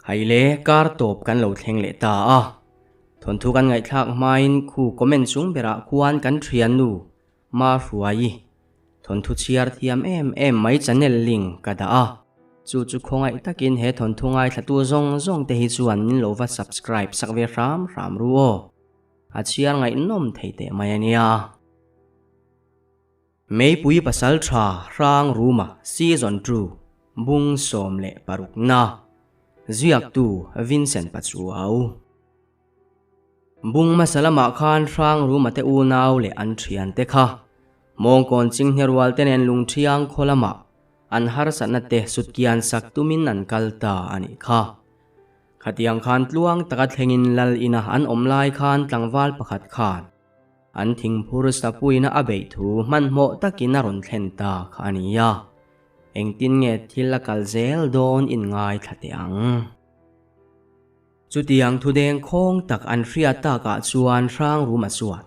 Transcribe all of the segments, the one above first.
Haile kar tawp kan lo thleng leh ta a. Thawnthu kan ngaihthlak hmain khu comment chung berah khuan kan thiannu Ma Hruaii thawnthu chhiar thiam em em mai channel link ka dah a. Chu chu khawngaih takin he thawnthu ngaithlatu zawng zawng te hi chuan min lo va subscribe sak ve hram hram ru aw. A chhiar ngaihnawm thei teh mai a nia. Meipui pasal tha hrang ruma season 2 bung 16 na ziaktu Vincent Pachuau. Bung hmasa lamah khan hrang ruma te unau leh an thian te kha mawngkawn chinghne rual te nen lungthiang khaw lamah an harsatna te sutkian sak tumin an kal ta a nih kha. Khatiang khan tluang taka thlengin lal ina an awm lai khan tlangval pakhat khan An thingphur sapuina a beih thu hmanhmawh takin a rawn thlen ta kha a ni a, engtin nge thil a kal zel dawn in ngaithla teh ang. Chutiang thudeng khawng tak an hriat takah chuan Hrangruma chuan,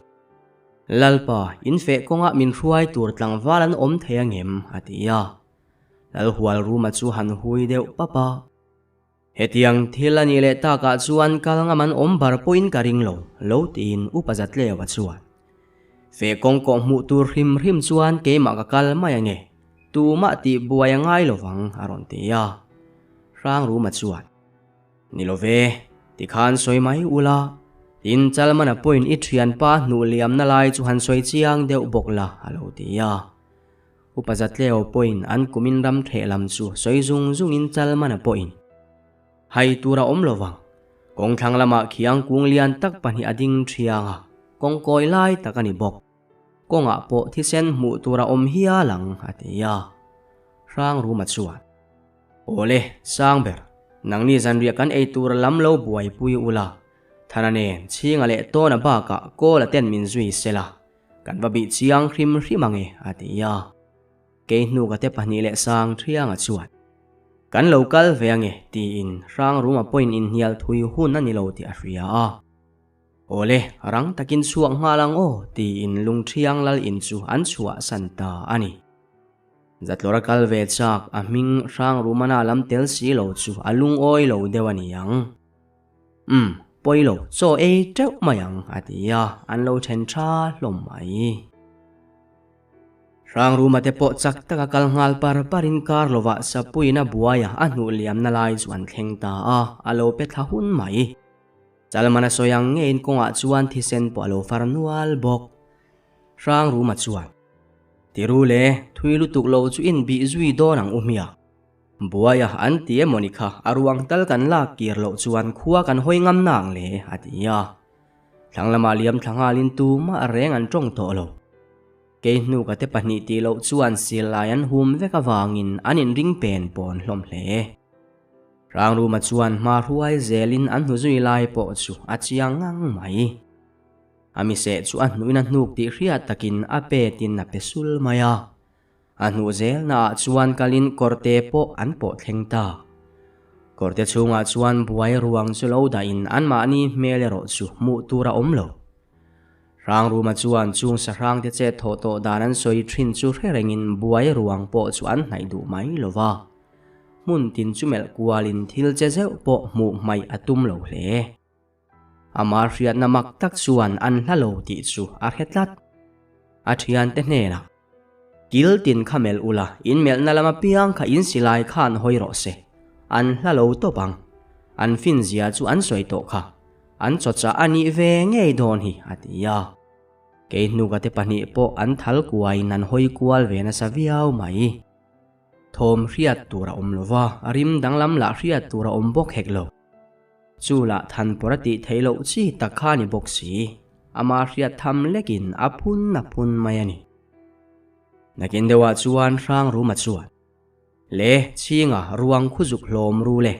Lalpa, in feh kawngah min hruai tur tlangval an awm thei angem? a ti a. Lalhualruma chu han hui deuh pap a. Hetiang thil a nih leh takah chuan kal ngam an awm bar pawhin ka ring lo, lo tiin Upa Zatleua chuan. Feh kawng kawh hmuh tur hrim hrim chuan keimah ka kal mai ange, tumah tih buai a ngai lo vang, a rawn ti a. Hrangruma chuan, Ni lo ve, tikhan sawi mai ula, tin Chalmana pawhin i thianpa hnuh liamna lai chu han sawi chiang deuh bawk la, a lo ti a. Upa Zatleo pawhin an kumin ram theh lam chu sawi zung zungin Chalmana pawhin hai tur a awm lo vang. Kawng thlang lamah khiang kung lian tak pahnih a ding thiang a, kawng kawi lai tak a ni bawk. Kawngah pawh thisen hmuh tur a awm hial ang, a ti a. Hrangruma chuan, Awle, Sangber, nangni zanriah kan ei tur lam lo buaipui ula, Thana nen chhinga leh tawna bakah kawl a ten min zui sela, Kan va bih chiang hrim hrim ang e, a ti a. Kei hnuka te pahnih leh sang thianga chuan, Kan lo kal ve ang e, tiin Hrangruma pawhin inhnial thui hun a ni lo tih a hria a. Awle, rang takin chhuak nghal ang aw, tiin Lungthiang lal in chu an chhuahsan ta a ni. Zatlawra kal ve chak a hming Hrangrumana lam tel si lo chu a lungawi lo deuh a ni ang. Umm, pawi lo, chaw ei teuh mai ang, a ti a, an lo then tha hlawm mai. Hrangruma te pawh chak taka kal nghal par parin kar lovah Sapuiin a buaia a hnuh liamna lai chu an thleng ta a, a lo pe thla hun mai. Chalmana sawi ang ngeiin kawngah chuan thisen pawh a lo far nual bawk. Hrangruma chuan, Tiru le, thui lutuk lo chu inbih zui dawn ang u hmia. Buaia an ti emaw ni kha, a ruang tal kan lak kir loh chuan khua kan hawi ngam nang le, a ti a. Thlang lamah liam thla nghalin tumah reng an tawng tawh lo. Kei hnuka te pahnih tih loh chuan silai an hum vek avangin an inring pen pawn hlawm hle. Hrangruma chuan hma hruai zelin an hnu zui lai pawh chu a chiang ngang mai. A miseh chu a hnuin a hnuk tih hriat takin a petin a pe sul mai a. A hnuh zelnaah chuan kalin kawrte pawh an pawh thleng ta. Kawrte chhungah chuan buai ruang chu lo dahin anmahni hmel erawh chu hmuh tur a awm lo. Hrangruma chuan chung sahrangte chet thawh tawh dan an sawi thin chu hre rengin buai ruang pawh chu an hnaih duh mai lo va. Hmun tin chu melh kualin thil che zeuh pawh hmuh hmaih a tum lo hle. Amah hriatna mak tak chuan an hla lo tih chu a hre tlat. A thiante hnenah, Kil tin kha melh ula, in melhna lam apiang kha in silai khan hawi rawh se. An hla lo tawp ang. An finzia chu an sawi tawh kha. An chawchah a nih ve ngei dawn hi, a ti a. Kei hnuka te pahnih pawh an thal kuaiin an hawi kual ve nasa viau mai. Thawm hriat tur a awm lo va, rim danglam lah hriat tur a awm bawk hek lo. Chu lah thanpawr a tih theih loh chi tak kha a ni bawk si, ama hriat tham lekin a phun a phun mai a ni. Nakin deuhah chuan Hrangruma chuan, Le, chhinga ruang khu zuk hlawm ru le,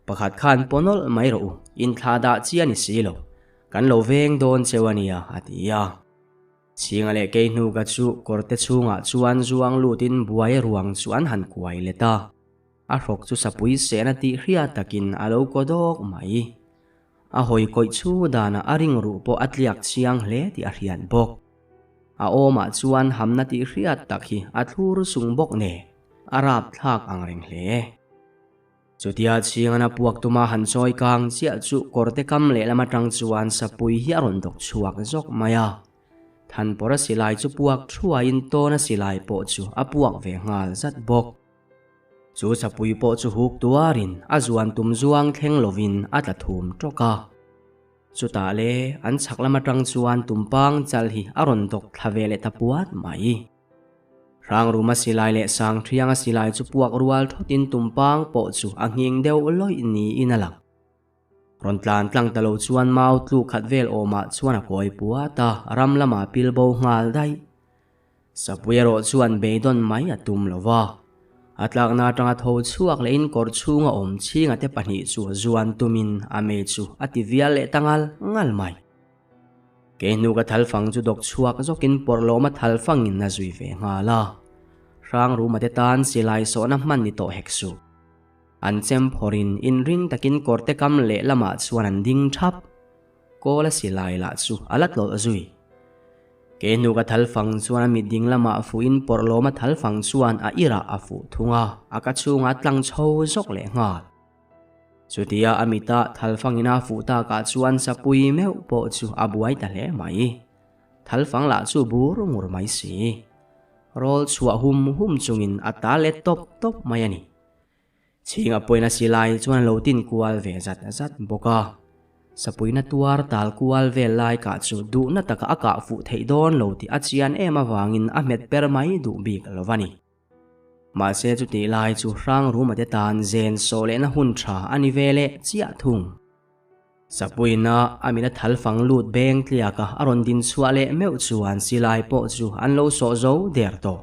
pakhat khan paw nawlh mai rawh u, inthlah dah chi a ni si lo, kan lo veng dawn cheu a nia, a ti a. Chhinga leh Keihnuka chu kawrte chhungah chuan zuang lutin buai ruang chu an han kuai let a. A hrawk chu sapui sehna tih hriat takin a lo kaw dawk mai. A hawi kawih chhu danah a ring ruh pawh a tliak chiang hle tih a hriat bawk. A awmah chuan hamna tih hriat tak hi a thlur sung bawk nen a rapthlak ang reng hle. Chutia chhingan a puak tuma han chawi kang chiah chu kawrte kam lehlam atang chuan sapui hi a rawn dawk chhuak zawk mai a. Thanpawra silai chu puak thuaiin tawna silai pawh chu a puak ve nghal zat bawk. Chu sapui pawh chu huk tuarin a zuan tum zuang thleng lovin a tla thum tawk a. Chutah le an chhak lam atang chuan tumpang chal hi a rawn dawk thla ve leh ta puat mai. Hrangruma silai leh Sangthianga silai chu puak rual thawtin tumpang pawh chu a nghing deuh lawih niin a lang. Rawn tlan tlang ta lo chuan mau tluk khat vel awmah chuan a kawi puat a, ram lamah pil bo nghal daih. Sapui erawh chuan beidawn mai a tum lo va. A tlakna atanga tho chhuak lehin kawr chhunga awm chhinga te pahnih chu zuan tumin a mei chu a ti vial leh ta ngal ngal mai. Kei hnu ka thal fang chu dawk chhuak zawkin pawrhlawma thal fangin a zui ve nghal a. Hrangruma te tan silai sawhna hman ni tawh hek suh. An chem phawrhin inring takin kawrte kam lehlamah chuan an ding thap. Kawla silai lah chu a la tlawlh zui. Kei hnu ka thal fang chuan a mit ding lamah fuhin pawrhlawma thal fang chuan a irah a fuh thung a, a ka chhungah a tlang chho zawk leh nghal. Chutia a mita thalfangin a fuh takah chuan sapui meuh pawh chu a buai ta hle mai. Thalfang lah chu bur ngur mai si. Rawl chhuah hum hum chungin a ta let tawp tawp mai a ni. Chhinga pawina silai chuan a lo tin kual ve zat zat bawk a. Sapuina tuar tal kual vel lai kah chu duhna taka a kah fuh theih dawn lo tih a chian em avangin a hmet per mai duh bik lo va ni. Mahse chutih lai chu Hrangruma te tan zen sawh lehna hun tha a ni ve leh chiah thung. Sapuina a mina thal fang lut beng tliaka a rawn din chhuah leh meuh chuan silai pawh chu an lo sawh zo der tawh.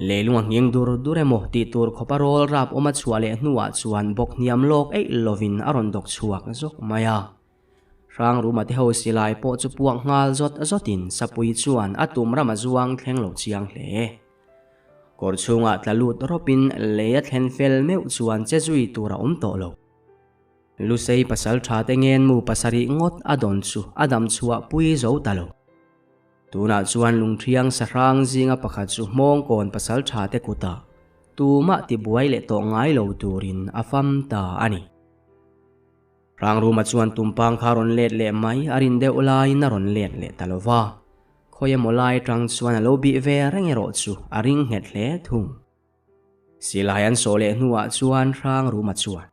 Leilung a nghing dur dur emaw tih tur khawpa rawl rap awm a chhuah leh hnuah chuan bawk hniam lawk eih lovin a rawn dawk chhuak zawk mai a. Hrangruma te ho silai pawh chu puak nghal zawt zawtin Sapui chuan a tum ram a zuang thleng lo chiang hle. Kawr chhungah tla lut rawpin lei a thlen fel meuh chuan che zui tur a awm tawh lo. Lusei pasal tha te ngenmu pasarih ngawt a dawn chu a dam chhuah pui zo ta lo. Tunah chuan lungthiang sahrang zinga pakhat chu hmawngkawn pasal tha te kutah tumah tibuai leh tawh ngai lo turin a fam ta a ni. Hrangruma chuan tumpang kha rawn let leh mai a rin deuh laiin a rawn let leh ta lo va. Khawi emaw lai atang chuan a lo bih ve reng erawh chu a ring nghet hle thung. Silai an sawh leh hnuah chuan Hrangruma chuan,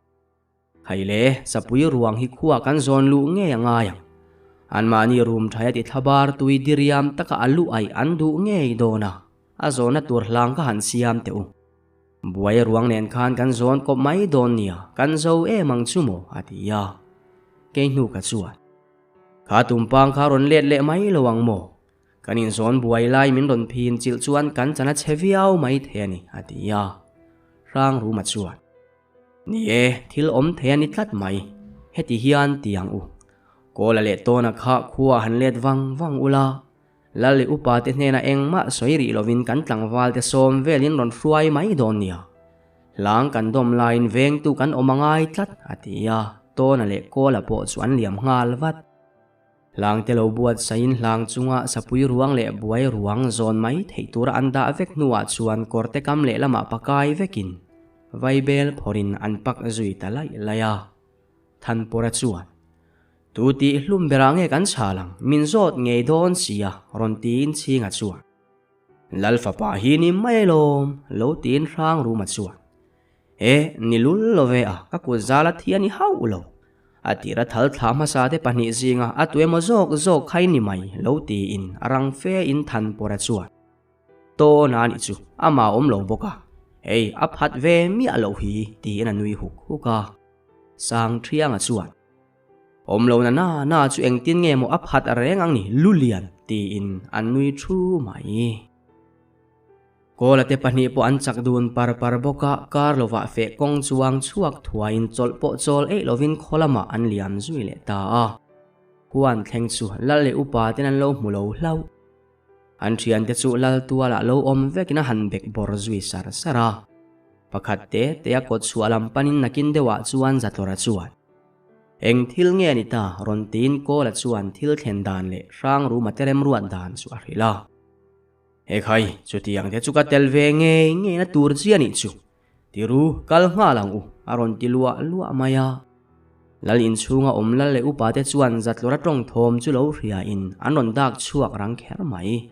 Hei le, sapui ruang hi khua kan zawn luh ngei a ngai ang. Anmahni rum thaia ti thlabar tui diriam taka a luh aih an duh ngei dawn a, a zawhna tur hlang ka han siam teh u. Buai ruang nen khan kan zawn kawp mai dawn nia, kan zo em ang chu maw? a ti a. Kei hnu ka chuan, Kha tumpang kha rawn let leh mai lo ang maw? Kan inzawn buai lai min rawn phin chilh chuan kan chan a chhe viau mai thei a ni, a ti a. Hrangruma chuan, Ni e, thil awm thei a ni tlat mai. Heti hian ti ang u. Kawla leh tawna kha khua han let vang vang ula, Lal leh upa te hnenah engmah sawi rih lovin kan tlangval te sawm velin rawn hruai mai dawn nia. Hlang kan dawm laiin vengtu kan awm a ngai tlat, a ti a, Tawna leh Kawla pawh chu an liam nghal vat. Hlang te lo buatsaihin hlang chunga sapui ruang leh buai ruang zawn mai theih tura an dah vek hnuah chuan kawrte kam lehlamah pakai vekin vaibel phawrhin an pak zui ta laih laih a. Thanpawra chuan, Tu tih hlum berah nge kan chhal ang, min zawt ngei dawn sia, rawn tiin Chhinga chuan, Lal fapa hi ni mai alawm, lo tiin Hrangruma chuan, E, ni lul lo ve a, ka kut zal a thi a ni hauh lo. A tira thal thla hmasa te pahnih zinga a tu emaw zawk zawk kha i ni mai, lo tiin a rang fe in Thanpawra chuan, Tawn a nih chu, amah awm lo bawk a, hei a phat ve miah loh hi, tiin a nui huk huk a. Sangthianga chuan, Awm lo na na na chu engtin nge maw a phat reng ang ni, Lulian, tiin an nui thu mai. Kawla te pahnih pawh an chak dun par par bawk a, kar lovah feh kawng chuang chhuak thuaiin chawlh pawh chawl eih lovin khaw lamah an liam zui leh ta a. Huan thleng chu lal leh upa ten an lo hmu lo hlauh. An thiante chu lal tualah lo awm vekin a han bek bawr zui sar sar a. Pakhat te te a kawt chhuah lam panin nakin deuhah chuan Zatlawra chuan, Eng thil nge ni ta? rawn tiin Kawla chuan thil thlen dan leh Hrangruma te remruat dan chu a hrilh a. Ekhai, chutiang te chu ka tel ve ngei ngei na tur chi a nih chu. Tiru, kal nghal ang u, a rawn ti luah luah mai a. Lal inchhunga awm lal leh upate chuan Zatlawra tawng thawm chu lo hriain an rawn dak chhuak rang kher mai.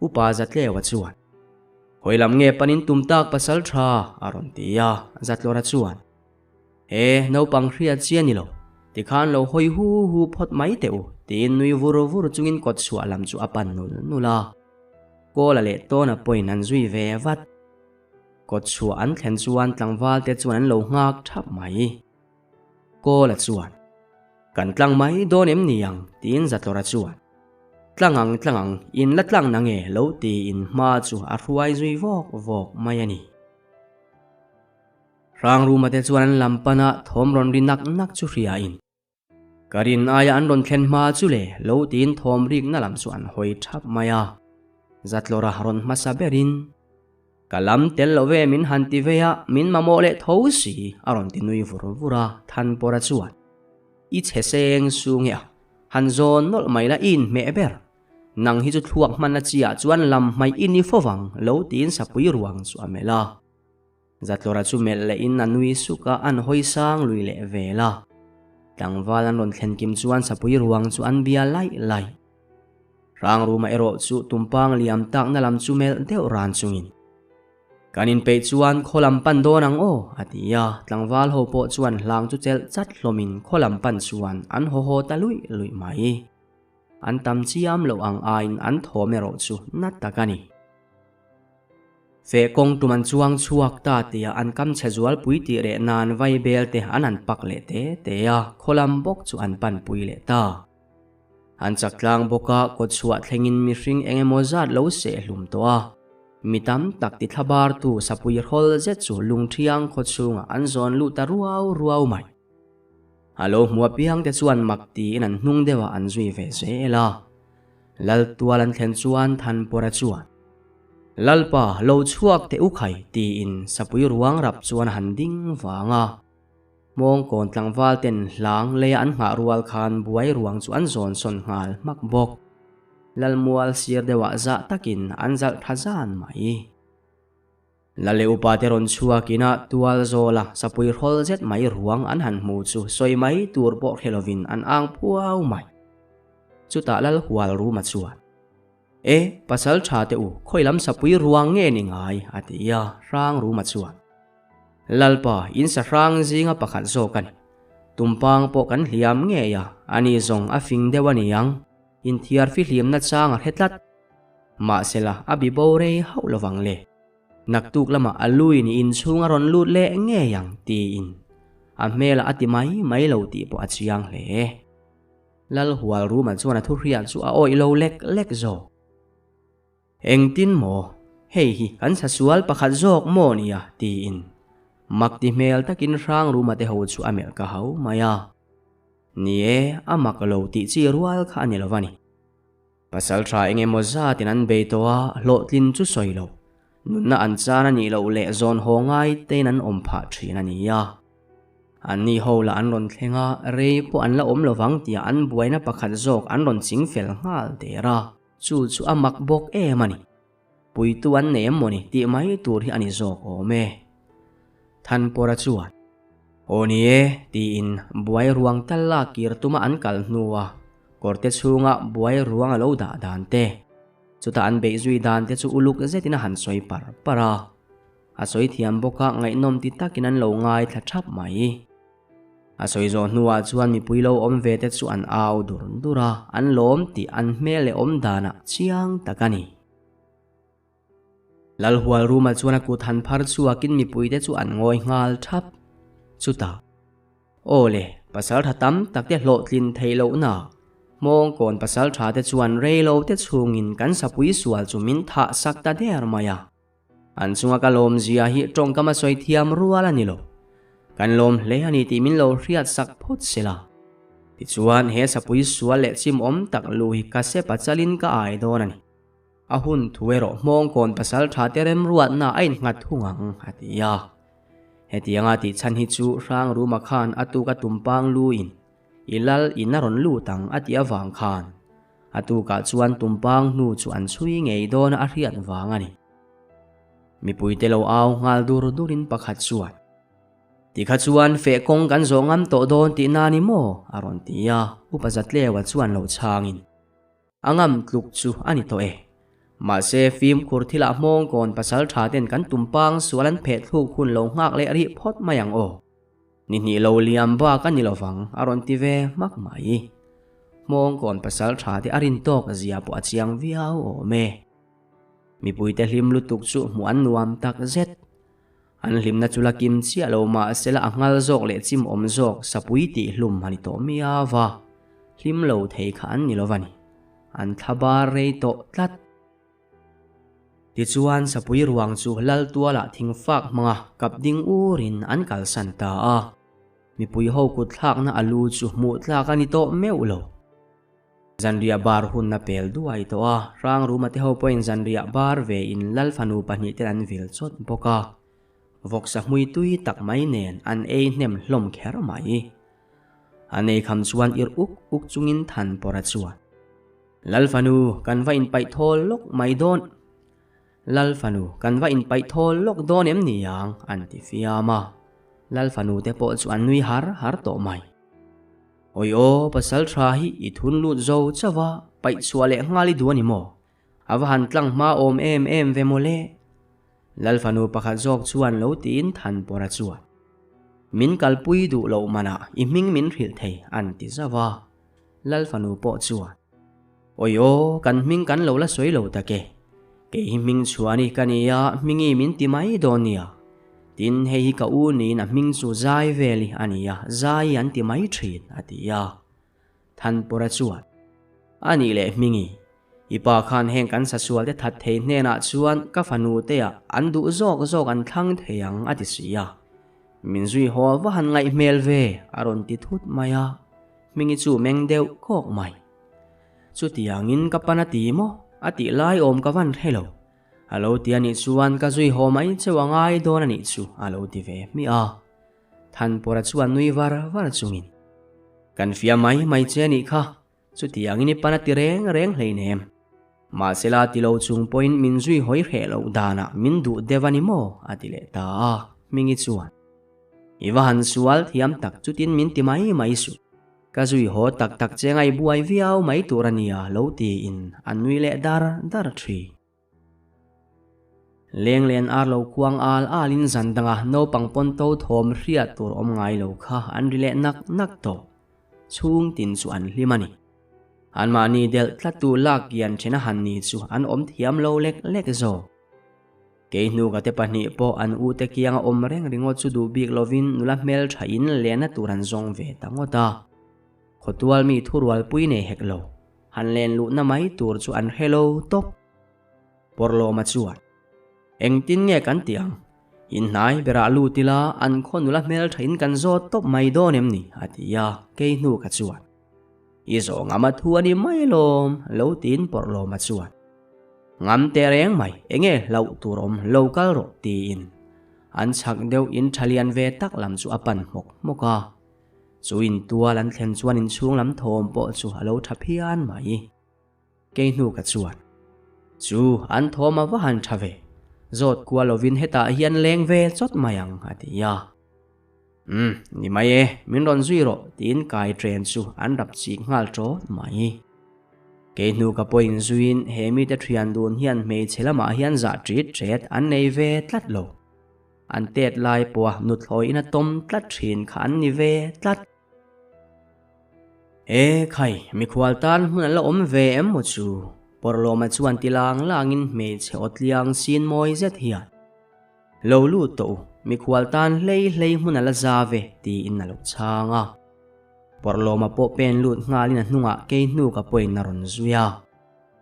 Upa Zatleua chuan, Hawi lam nge panin tum tak pasal tha, a rawn ti a, Zatlawra chuan, He naupang hriat chi a ni lo, tikhan lo hawi hu hu phawt mai teh u, tiin nui vur vur chungin kawt chhuah lam chu a pan nul nul a. Kawla leh Tawna pawhin an zui ve vat. Kawt chhuah an thlen chuan tlangval te chuan an lo nghak thap mai. Kawla chuan, Kan tlang mai dawn em ni ang? tiin Zatlawra chuan, Tlang ang tlang ang, in la tlang na nge? lo tiin hma chu a hruai zui vawk vawk mai a ni. Hrangruma te chuan an lam pana thawm rawn ri nak nak chu hriain, Ka rin aia an rawn thlen hma chu le lo tiin thawm rikna lam chu an hawi thap mai a. Zatlawra rawn hmasa berin, Ka lam tel lo ve min han ti vei a, min mamawh leh tho si, a rawn ti nui vur vur a, Thanpawra chuan, I chhe seng su nge a, han zawn nawlh mai la i inhmeh ber. Nang hi chu thluak hmanna chi ah chuan lam hmaih i ni fo vang, lo tiin sapui ruang chu a melh a. Zatlawra chu melh leh in a nui suk a, an hawi sang lui leh vel a. Tlangval an rawn thlen kim chuan sapui ruang chu an bia laih laih. Hrangruma erawh chu tumpang liam takna lam chu melh deuh ran chungin, Kan inpeih chuan khaw lam pan dawn ang aw, a ti a. Tlangval ho pawh chuan hlang chu chelh chat hlawmin khaw lam pan chuan an haw haw ta luih luih mai. An tam chiam loh ang aiin an thawm erawh chu na tak a ni. Feh kawng tum an chuang chhuak ta tia an kam chhe zualpui tih reh nan vai bel te an han pak leh te te a, khawlam bawk chu an pan pui leh ta. An chak tlang bawk a, kawt chhuah thlengin mihring eng emaw zat lo seh hlum tawh a. Mi tam tak ti thlabar tu sapui hrawl zet chu lungthiang khaw chhungah an zawn lut ta ruau ruau mai. A lo hmu apiang te chuan mak tiin an hnung deuhah an zui ve zel a. Lal tual an thlen chuan Thanpawra chuan, Lalpa, lo chhuak teh u khai, tiin sapui ruang rap chuan a han ding vang a. Hmawngkawn tlangval ten hlang leia an nghah rual khan buai ruang chu an zawn sawn nghal hmak bawk. Lalmual sir deuhah zah takin an zalh tha zan mai. La leh upa te rawn chhuak ina tual zawla sapui hrawl zet mai ruang an han hmu chu sawi mai tur pawh hre lovin an ang phuau mai. Chutah lal hual ruma chuan, E, pasal tha te u, khawi lam sapui ruang nge ni ngai? a ti a, hrang ruma chuan, Lalpa, in sa hrang zinga pakhat zawk a ni. Tumpang pawh kan hliam ngei a, ani zawng a fing deuh a ni ang, inthiar fihlimna chang a hre tlat. Mahsela, a bi bo rei hauh lovang le. Naktuk lamah a lui ni inchhung a rawn lut leh ngei ang tiin a hmelah a ti mai mai lo tih pawh a chiang hle. Lalhual Ruma chuan a thuhriat chu a awih lo lek lek zawk. Engtin maw? Hei hi kan sasual pakhat zawk maw nia? tiin mak ti hmel takin Hrang Ruma te ho chu a melh ka hau mai a. Ni e, a mak lo tih chi rual kha a ni lo va ni. Pasal tha eng emaw zatin an bei tawh a, hlawhtlin chu sawi lo. Nunna an chan a nih loh leh zawn haw ngai tein an awm phah thin a ni a. Anni ho lah an rawn thleng a, rei pawh an la awm lovang tia an buaina pakhat zawk an rawn ching fel nghal der a. Chu chu a mak bawk em a ni. Puitu an nei em mawni tih mai tur hi a ni zawk awm e. Thanpawra chuan, Aw ni e, tiin buai ruang tal lak kir tuma an kal hnua kawrte chhunga buai ruang a lo dah dan te, chutah an beih zui dan te chu uluk zetin a han sawi par par a. A sawi thiam bawk a, ngaihnawm ti takin an lo ngaithla thap mai. A sawi zawh hnuah chuan mipui lo awm ve te chu an au dur dur a, an lawm tih an hmel leh awm danah chiang tak a ni. Lalhual Ruma chuan a kut han phar chhuakin mipui te chu an ngawi nghal thap. Chutah, Aw le, pasaltha tam tak te hlawhtlin theih lohna, Hmawngkawn pasaltha te chuan rei lo te chhungin kan sapui sual chu min thah sak ta der mai a. An chunga ka lawmzia hi tawngkam a sawi thiam rual a ni lo. Kan lawm hle a ni tih min lo hriat sak phawt se la. Tichuan, he sapui sual leh chimawm tak lu hi ka sepa chalin ka ai dawn a ni. A hun thu erawh hmawngkawn pasal tha te remruatna a innghat thung ang, a ti a. Hetianga tih chhan hi chu Hrangruma khan a tuk a tumpang luin i lal in a rawn lut ang a tih avang khan a tukah chuan tumpang hnu chu an chhui ngei dawn a hriat vang a ni. Mipuite lo au nghal dur durin pakhat chuan, Tikha chuan feh kawng kan zawh ngam tawh dawn tihna a ni maw? a rawn ti a, Upa Zatleua chuan lo chhangin, A ngam tluk chu a ni tawh e. Mahse, fimkhur thilah hmawngkawn pasal tha ten kan tumpang sual an pheh thluk hun lo nghak leh rih phawt mai ang aw. Ni hnih lo liam bak a ni lovang a rawn ti ve hmak mai. Hmawngkawn pasal tha te a rin tawk zia pawh a chiang viau awm e. Mipuite hlim lutuk chu hmuh an nuam tak zet. An hlimna chu la kim chiah lo mahsela a nghal zawk leh chim awm zawk sapui tih hlum a ni tawh miau va, hlim lo thei kha an ni lo va ni. An thla bar rei tawh tlat. Tichuan sapui ruang chu lal tualah thingfak hmanga kap ding urin an kalsan ta a. Mipui ho kut thlakna a lu chu hmuh tlak a ni tawh meuh lo. Zanriah bar hun a pel duai tawh a, Hrangruma te ho pawhin zanriah bar ve in Lal fanu pahnih ten an vil chawt bawk a. Vawksa hmui tui tak mai nen an ei hnem hlawm kher mai. An ei kham chuan ir uk uk chungin Thanpawra chuan, Lal fanu, kan va inpaih thawl lawk mai dawn. Lal fanu, kan va inpaih thawl lawk dawn em ni ang? an ti fiam a. Lal fanu te pawh chu an nui har har tawh mai. Awi aw, pasal tha hi i thun lut zo chauh a, paih chhuah leh nghal i duh a ni maw? A va han tlang hma awm em em ve maw le? Lal fanu pakhat zawk chuan lo tiin Thanpawra chuan, Min kalpui duh loh manah i hming min hrilh thei an ti zauh a. Lal fanu pawh chuan, Awi aw, kan hming kan lo la sawi lo tak e. Kei hi hming chhuani ka ni a, hmingi min ti mai dawn nia. Tin, hei hi ka u niin a hming chu Zai veli a ni a, Zai an ti mai thin, a ti a. Thanpawra chuan, A nih leh hmingi, i pa khan heng kan sasual te that thei hnenah chuan ka fanu te ah an duh zawk zawk an thlang thei ang, a ti si a. Min zui haw va han ngaih hmel ve, a rawn ti thut mai a. Hmingi chu meng deuh kawk mai. Chutiangin ka pan a ti maw? A tih lai awm ka van hre lo. A lo ti a nih chuan ka zui haw mai cheu a ngai dawn a nih chu a lo ti ve hmiah a. Thanpawra chuan nui var var chungin, Kan fia mai mai che a nih kha, chutiangin i pan a ti reng reng hleinem. Mahsela ti lo chung pawhin min zui hawi hreh loh danah min duh deuh a ni maw? a ti leh ta a, Hmingi chuan, I va han sual thiam tak chutin min ti mai mai suh. Ka zui haw tak tak che ngai buai viau mai tur a nia lo tiin a nui leh dar dar thin. Lenglen ar lo kuang al alin zan danga naupang pawn to thawm hriat tur awm ngai lo kha an ri leh nak nak tawh. Chhung tin chu an hlim a ni. Anmahni delh tlattu lak kian then a han ni chu an awm thiam lo lek lek zawk. Kei hnuka te pahnih pawh an ute kianga awm reng ringawt chu duh bik lovin nula hmeltha in lenna tur an zawng ve ta ngawt a. Khawtual mi thurualpui nei hek lo, han len luhna mai tur chu an hre lo tawp. Pawrlawma chuan, Engtin nge kan tih ang? Inhnai berah lut ila an khaw nula hmeltha in kan zawt tawp mai dawn em ni? a ti a, kei hnuka chuan, I zawh ngam a thu a ni mai lawm, lo tiin Pawrlawma chuan, Ngam teh reng mai, enge hlauh tur awm lo kal rawh tiin an chhak deuh in tha lian ve tak lam chu a pan hmawk hmawk a. Chu in tual an thlen chuan inchhung lam thawm pawh chu a lo tha phian mai. Kei hnu ka chuan, Chu an thawm a va han tha ve, zawt kual lovin hetah hian leng ve chawt mai ang a ti a. Umm, ni mai e, min rawn zui rawh tiin kai train chu an rap chik nghal tawt mai. Kei hnu ka pawhin zuiin he mite thian dun hian hmeichhe lamah hian zah ṭit ṭet an nei ve tlat lo. An tet lai pawha nuthlawiin a tawm tlat ṭhin kha an ni ve tlat. E khai, mikhual tan hmun an la awm ve em maw chu? Pawrhlawma chuan ti lang langin hmeichhe aw tliang sin mawi zet hian, Lo lut tawh u, mikhual tan hlei hlei hmun a la za ve, tiin a lo chhang a. Pawrhlawma pawh pen lut nghalin a hnungah kei hnu ka pawhin a rawn zui a.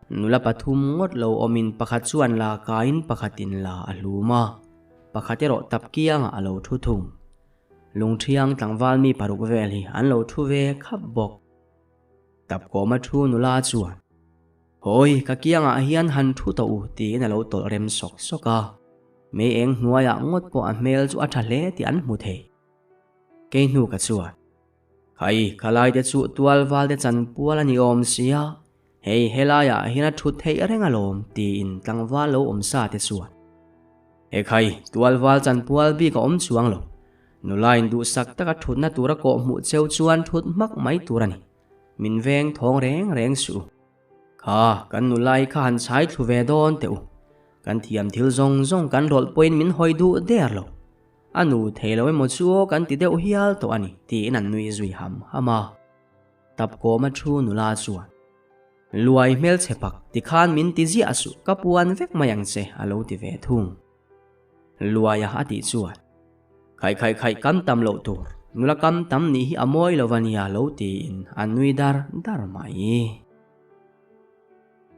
Nula pathum ngawt lo awmin pakhat chuan la kaiin pakhatin la a hlum a, pakhat erawh tap kiangah a lo thu thung. Lungṭhiang tlangval mi paruk vel hi an lo thu ve khap bawk. Tapkawma thu nula chuan, Hawi, ka kiangah hian han thu tawh u, tiin a lo tawlh rem sawk sawk a. Mei eng hnuaiah ngawt pawh a hmel chu a ṭha hle tih an hmu thei. Kei hnu ka chuan, Khai, khalai te chu tual val te chan pual a ni awm sia, hei helaiah hian a thut theih reng alawm, tiin tlangval lo awm sa te chuan. Ekhai, tualval chanpual bik a awm chuang lo. Nula in duhsak taka thutna tura kawh hmuh cheu chuan thut hmak mai tur a ni. Min veng thawng reng reng suh u. Kha, kan nula i kha han chhai thlu ve dawn teh u. Kan thiam thil zawng zawng kan rawlh pawhin min hawi duh der lo. A nu thei lo emaw chu aw kan ti deuh hial tawh a ni, tiin an nui zui ham ham a. Tapkawma thu nula chuan, Luai hmelchhe pak, tikhan min ti ziah suh, ka puan vek mai ang che, a lo ti ve thung. Luaia a tih chuan, Khaih khaih khaih kam tam loh tur, nula kam tam nih hi a mawi lo ania lo tiin a nui dar dar mai.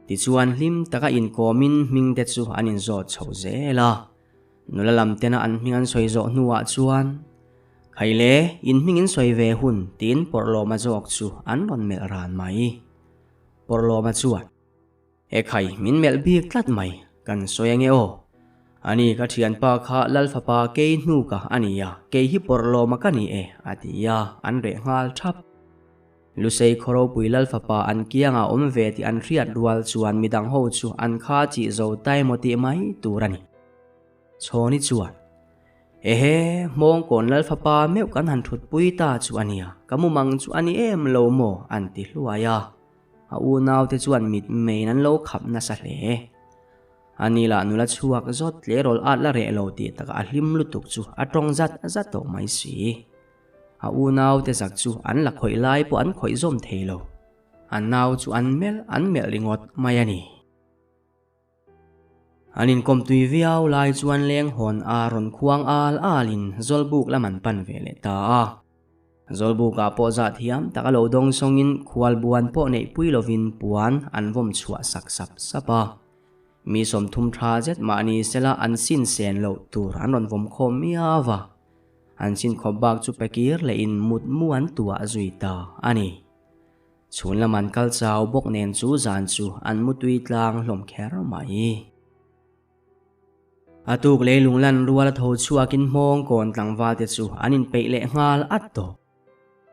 Tichuan hlim taka inkawmin hming te chu an inzawt chho zel a, nula lam tena an hming an sawi zawh hnuah chuan, Khai le, in hming in sawi ve hun tiin Pawrhlawma zawk chu an rawn melh ran mai. Pawrhlawma chuan. He khai min melh bik tlat mai, kan sawi ange aw. Ani ka thianpa kha Lalfapa kei hnuka a ni a, kei hi pawrhlawma ka ni e, a ti a, an reh nghal thap. Lusei khawropui Lalfapa an kiangah awm ve tih an hriat rual chuan midang ho chu an kha chih zo ta emaw tih mai tur a ni. Chhawni chuan, Ehe, Hmawngkawn Lalfapa meuh kan han thutpui ta chu a nia, ka mumang chu a ni em lo maw? an ti hluai a. A unaute chuan mitmeiin an lo khap nasa hle. Ani lah nula chhuak zawt tleirawl at la reh lo tih takah a hlim lutuk chu a tawng zat zat tawh mai si. A unaute zak chu an la khawih lai pawh an khawih zawm thei lo. A nau chu an melh an melh ringawt mai a ni. An inkawm tui viau lai chuan leng hawn a rawn khuang al alin Zawlbuk lam an pan ve leh ta a. Zawlbukah pawh zah thiam tak a lo dawng sawngin khualbuan pawh neih pui lovin puan an vawm chhuah sak sap sap a. Mi 30 tha zet mahni sela an sin sen loh tur an rawn vawm khawm miau a. An sin khawp bak chu pe kir lehin mutmu an tuah zui ta a ni. Chhun lam an kal chau bawk nen chu zan chu an mutui tlang hlawm kher mai. A tuk leilung lan rual a tho chhuakin hmawng kawn tlangval te chu an inpeih leh nghal at tawh.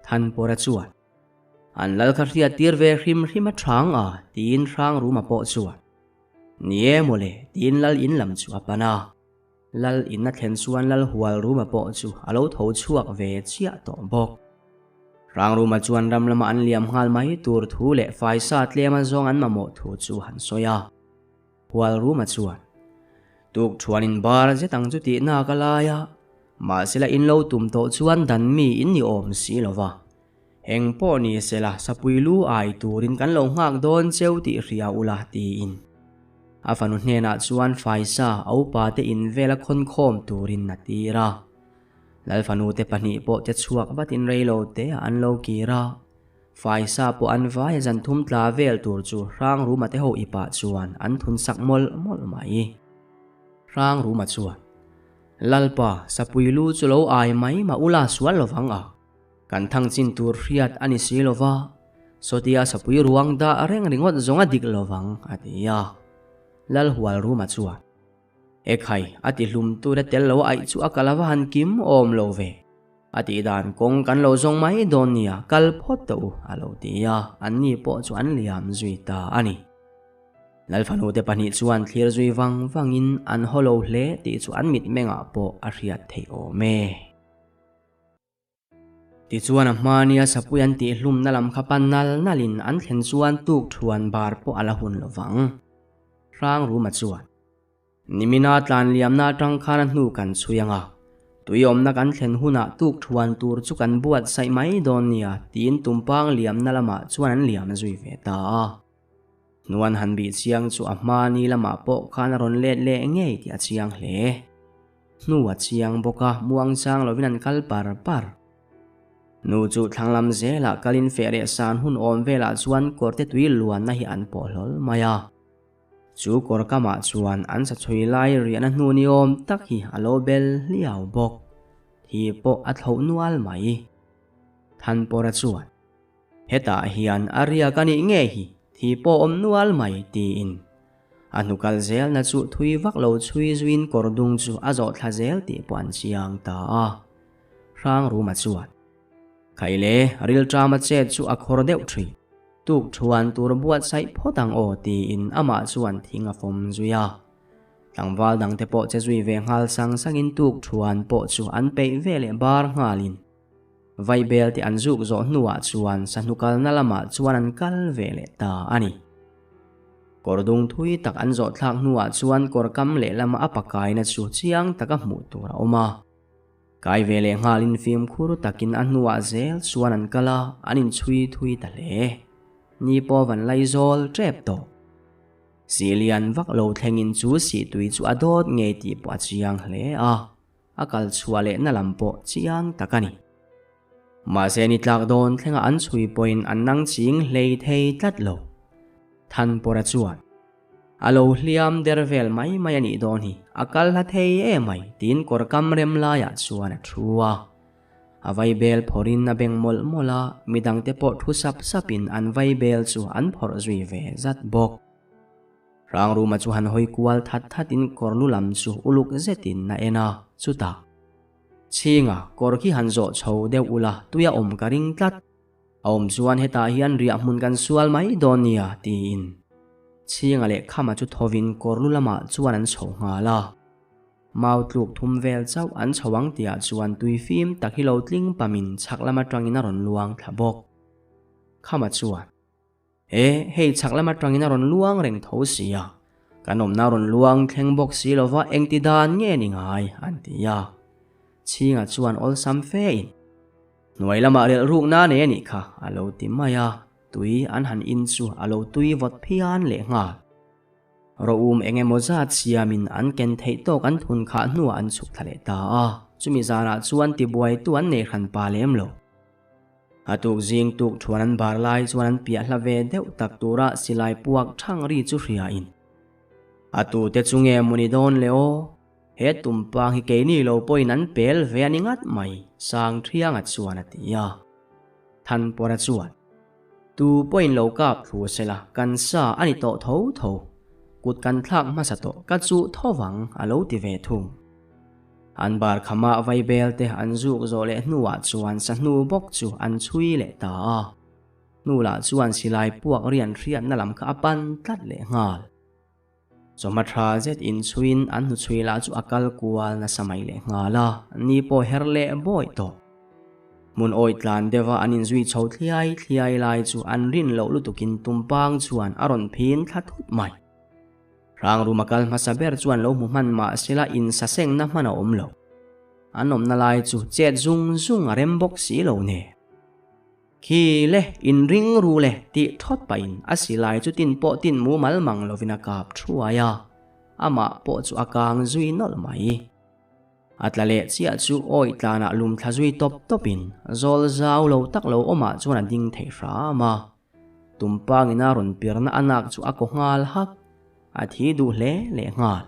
Thanpawra chuan, An lal kha hriat tir ve hrim hrim a thang a, tiin Hrangruma pawh chuan, Ni e mawle, tiin lal in lam chu a pan a. Lal in a thlen chuan Lal Hualruma pawh chu a lo tho chhuak ve chiah tawh bawk. Hrangruma chuan ram lama an liam nghal mai tur thu leh faisa tlem a zawng an mamawh thu chu han sawi a. Hualruma chuan, Tuk thuan in bar zet ang chu tih nak a lai a, mahsela in lo tum tawh chuan dan mi in ni awm si lo va. Eng pawh ni sela sapui lu ai turin kan lo nghak dawn cheu tih hria ula tiin. A fanu hnenah chuan faisa a upa te in vela khawn khawm turin a tir a. Lal fanu te pahnih pawh te chhuak vatin reilo te ah an lo kir a. Faisa pawh an vai a zan thum tla vel tur chu Hrangruma te ho ipah chuan an thun sak mawlh mawlh mai. Hrangruma chuan, Lalpa, sapui lu chu lo ai mai mah ula sual lovang a. Kan thang chin tur hriat a ni si lo va, sawtia sapui ruang dah reng ringawt zawng a dik lo vang, a ti a. Lalhualruma chuan, Ekhai, a ti hlum tura tel lo aih chu a kal a va han kim awm lo ve. A tih dan kawng kan lo zawng mai dawn nia, kal phawt tawh u, a lo ti a, anni pawh chu an liam zui ta a ni. Lalfanute pahnih chuan thlir zui vang vangin an haw lo hle tih chu an mitmengah pawh a hriat theih awm e. Tichuan a hmania sapui an tihhlumna lam kha pan nal nalin an thlen chuan tuk thuan bar pawh a la hun lo vang. Hrangruma chuan, Nimina tlanliamna atang khan a hnu kan chhui ang a, tuiawmna kan thlen hunah tuk thuan tur chu kan buatsaih mai dawn nia tiin tumpang liamna lamah chuan an liam zui ve ta a. Hnuan han bih chiang chu a hmani lamah pawh khan a rawn let leh ngei tih a chiang hle. Hnu a chiang bawk a, muang chang lovin an kal par par. Nu chu thlanglam zelah kalin feh leh san hun awm velah chuan kawrte tui luanna hi an pawh hlawl mai a. Chu kawr kamah chuan an sa chhui lai riahna hnu ni awm tak hi a lo bel hliau bawk. Thi pawh a thloh nual mai. Thanpawra chuan. Hetah hian a riak a nih ngei hi thi pawh awm nual mai tiin a hnukal zelna chu thui vak lo chhui zuiin kawr dung chu a zawh thla zel tih pawh an chiang ta a. Hrangruma chuan Khaile rilṭama chet chu a khawr deuh ṭhin. Tuk ṭhuan tur buatsaih phawt ang aw tiin amah chuan thing a fawm zui a. Tlangval dangte pawh che zui ve nghal sang sangin tuk thuan pawh chu an peih ve leh bar nghalin Vaibel te an zuk zawh hnuah chuan sahnu kalna lamah chuan an kal ve leh ta a ni. Kawr dung thui tak an zawh thlak hnuah chuan kawr kam lehlama a pakaina chu chiang taka hmuh tur a awm a. Kai ve leh nghalin fimkhur takin a hnuah zel chuan an kal a, an inchhui thui ta hle. Ni pawh van laizawl tep tawh. Sih lian vak lo thlengin chu sih tui chu a dawt ngei tih pawh a chiang hle a, a kal chhuah lehna lam pawh chiang tak a ni. Mahse ni tlak dawn thlenga an chhui pawhin an nang ching hlei thei tlat lo. Thanpawra chuan, A lo hliam der vel mai mai a nih dawn hi, a kal hla thei em mai, tiin kawr kam rem laiah chuan a thu a. A vaibel phawrhin a beng mawlh mawlh a, midangte pawh thu sap sapin an vaibel chu an phawrh zui ve zat bawk. Hrangruma chu han hawi kual that thatin kawr lu lam chu uluk zetin a en a, chutah, Chhinga, kawr khi han zawh chho deuh ula, tuia awm ka ring tlat. A awm chuan hetah hian riah hmun kan sual mai dawn nia, tiin Chhinga leh Khama chu thovin kawr lu lamah chuan an chho nghal a. Mau tluk thum vel chauh an chho ang tihah chuan tui fim tak hi lo tling pamin chhak lam atangin a rawn luang thla bawk. Khama chuan, E, hei chhak lam atangin a rawn luang reng tho si a, kan awmna rawn luang thleng bawk si lova engti dan nge ni ngai? an ti a. Chhinga chuan awlsam fe in, Hnuai lamah relh rukna nei a nih kha, a lo ti mai a, tui an han in chu a lo tui vawt phian lehnghal. Rawum eng emaw zat siamin an ken theih tawk an thun khah hnuah an chhuk thla leh ta a, chumi zanah chuan tibuaitu an nei hran pa lem lo. A tuk zing tuk thuan an bar lai chuan an piah hla ve deuh tak tura silai puak thang ri chu hriain, A tute chu nge maw ni dawn le aw? He tumpang hi keini lo pawhin an pel ve a ni ngat mai, Sangthianga chuan a ti a. Thanpawra chuan. Tu pawhin lo kap thu sela kan sa a ni tawh tho tho. Kut kan thlak hmasa tawh ka chuh tho vang a lo ti ve thung. An bar khamah vaibel te an zuk zawh leh hnuah chuan sahnu bawk chu an chhui leh ta a. Hnu lah chuan silai puak rian hriatna lam kha a pan tlat leh nghal. Chawhma tha zet inchhuiin an hnuchhui lah chu a kal kual nasa mai leh nghal a, ni pawh her leh bawi tawh. Hmun awi tlan deuha an inzui chho thliai thliai lai chu an rin loh lutukin tumpang chuan a rawn phin thla thut mai. Hrangruma kal hmasa ber chuan lo hmu hman mah sela insasengna hman a awm lo. An awmna lai chu chet zung zung a rem bawk si lo nen. Khi le, inring ru le tih thawt pahin a silai chu tin pawh tin mumal mang lovin a kap thuai a, amah pawh chu a kang zui nawlh mai. A tla leh chiah chu awi tlanah lum thla zui tawp tawpin zawl zau lo tak lo awmah chuan a ding thei hram a. Tumpangin a rawn pirna a nak chu a kaw nghal hak, a thi duh hle leh nghal.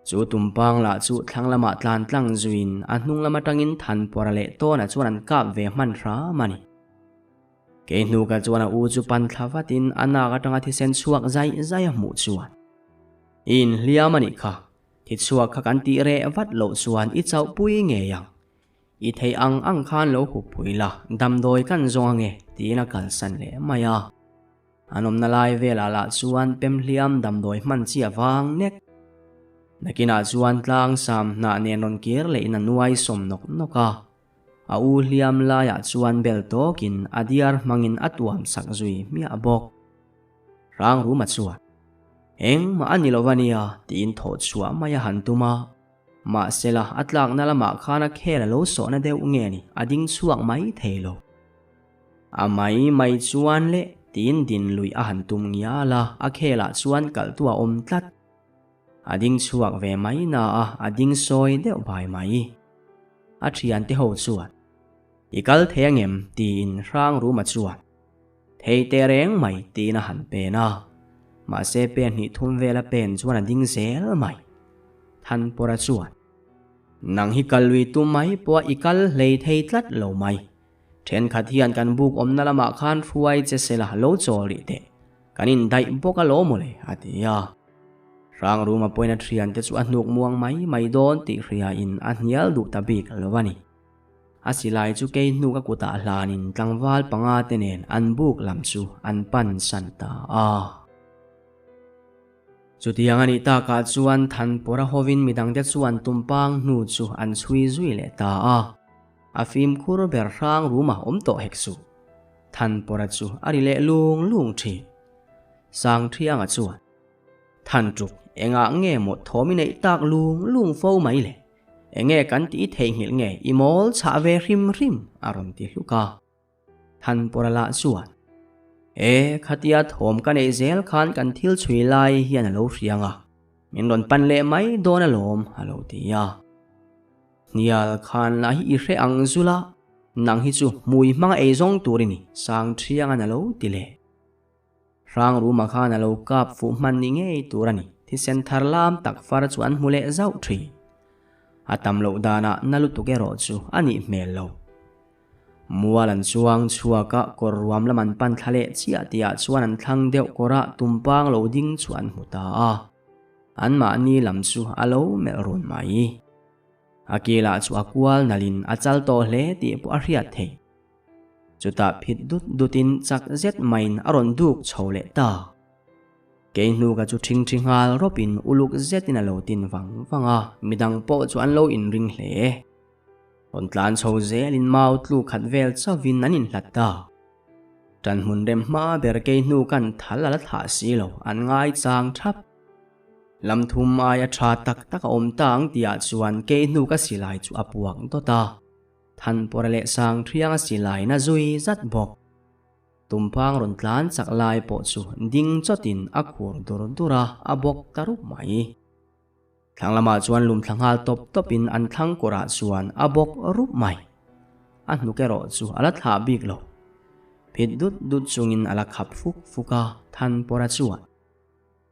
Chu tumpang lah chu thlang lamah tlan tlang zuiin a hnung lam atangin Thanpawra leh Tawna chuan an kap ve hman hram a ni. Kei hnuka chuan a u chu pan thla vatin a nak atanga thisen chhuak zai zai a hmuh chuan, I inhliam a nih kha, thi chhuak kha kan tih reh vat loh chuan i chauhpui ngei ang. I theih ang ang khan lo hup pui la, damdawi kan zawng ange, tiin a kalsan leh mai a. An awmna lai velah lah chuan pemhliam damdawi hman chi a vang nek. Nakinah chuan tlang sam hnah nen rawn kir lehin a nuai sawm nawk nawk a. A u hliam laiah chuan bel tawkin a diar hmangin a tuam sak zui hmiah bawk. Hrangruma chuan, Engmah a ni lo va nia, tiin thawh chhuah mai a han tum a. Mahsela, a tlakna lamah khan a khel a lo sawhna deuh nge ni, a ding chhuak mai thei lo. A mai mai chuan le tiin din lui a han tum ngial a, a khelah chuan kaltu a awm tlat. A ding chhuak ve mai na a, a ding sawi deuh bai mai. A thiante ho chuan, I kal thei angem? tiin Hrangruma chuan, Thei teh reng mai tiin a han pen a. Mahse pen hnih thum vela pen chuan a ding zel mai. Thanpawra chuan, Nang hi kal lui tum mai pawh i kal hlei thei tlat lo mai. Thenkhat hian kan buk awmna lamah khan hruai che sela lo chawl rih teh, kan indaih bawk alawm mawle, a ti a. Hrangruma pawhin a thiante chu a hnuk muang mai mai dawn tih hriain a hnial duh ta bik lo a ni. A silai chu kei hnuk a kutah hlanin tlangval panga te nen an buk lam chu an pan san ta a. Chutiang a nih takah chuan Thanpawra hovin midangte chuan tumpang hnu chu an chhui zui leh ta a. A fimkhur ber hrang ruma awm tawh hek suh. Thanpawra chu a ri leh lung lung thin. Sangthianga chuan, Thanchuk, engah nge maw thawm i neih tak lung lung fo mai le? Enge kan tih theihnghilh nge i mawl chhah ve hrim hrim? a rawn ti hluk a. Thanpawra lah chuan, E, khatia thawm ka neih zel khan kan thil chhui lai hian a lo hriang a, min rawn pan leh mai dawn alawm, a lo ti a. Hnial khan lah hi i hre ang zul a, nang hi chu hmui hmanga ei zawng tur i ni, Sangthianga'n a lo ti leh. Hrangruma khan a lo kap fuh hman ni ngei tur a ni. Thisen thar lam tak far chu an hmu leh zauh thin. A tam loh danah na lutuk erawh chu a nih hmel lo. Mual an chuang chhuak a, kawr ruam lam an pan thla leh chiah tihah chuan an thlang deuh kawrah tumpang lo ding chu an hmu ta a. Anmahni lam chu a lo melh run mai. A ke lah chu a kual nalhin a chal tawh hle tih pawh a hriat theih. Chutah phit dut dutin chak zet maiin a rawn duk chho leh ta. Kei hnuka chu ṭhingṭhi nghal rawpin uluk zetin a lo tin vang vang a, midang pawh chu an lo inring hle. Rawn tlan chho zelin mau tlu khat vel chauhin an inhlat ta. Ṭan hmun rem hma ber kei hnukan thal a la thlah si lo, an ngaichang ṭhap. Lam thum aia ṭha tak tak a awm ta ang tihah chuan kei hnuka silai chu a puak dawt a. Thanpawra leh Sangthianga silai na zui zat bawk. Tumpang rawn tlan chak lai pawh chu ding chawtin a khur dur dur a, a bawk ta rup mai. Thlang lamah chuan lum thla nghal tawp tawpin an thlang kawrah chuan a bawk rup mai. A hnuk erawh chu a la thlah bik lo. Phit dut dut chungin a la khap fuk fuk a, Thanpawra chuan.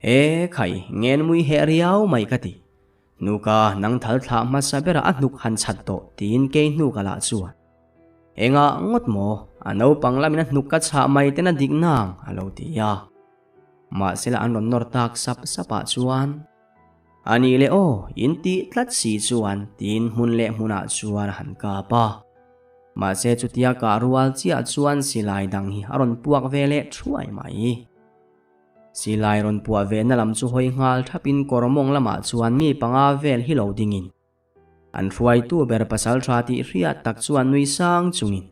E khai, ngenmui heh riau mai ka ti. Hnuka nang thal thlah hmasa berah a hnuk han chhat tawh tiin kei hnuka lah chuan. Engah ngawt maw, a naupang lamin a hnuk ka chhah mai ten a dik nang a lo ti a. Mahsela an rawn nawr tak sap sapah chuan, A nih leh aw, in tih tlat si chuan tiin hmun leh hmunah chuan a han kap a. Mahse chutia kah rual chiah chuan silai dang hi a rawn puak ve leh thuai mai. Silai rawn puah ve na lam chu hawi nghal thapin kawr mawng lamah chuan mi panga vel hi lo dingin an hruaitu ber pasal tha tih hriat tak chuan nui sang chungin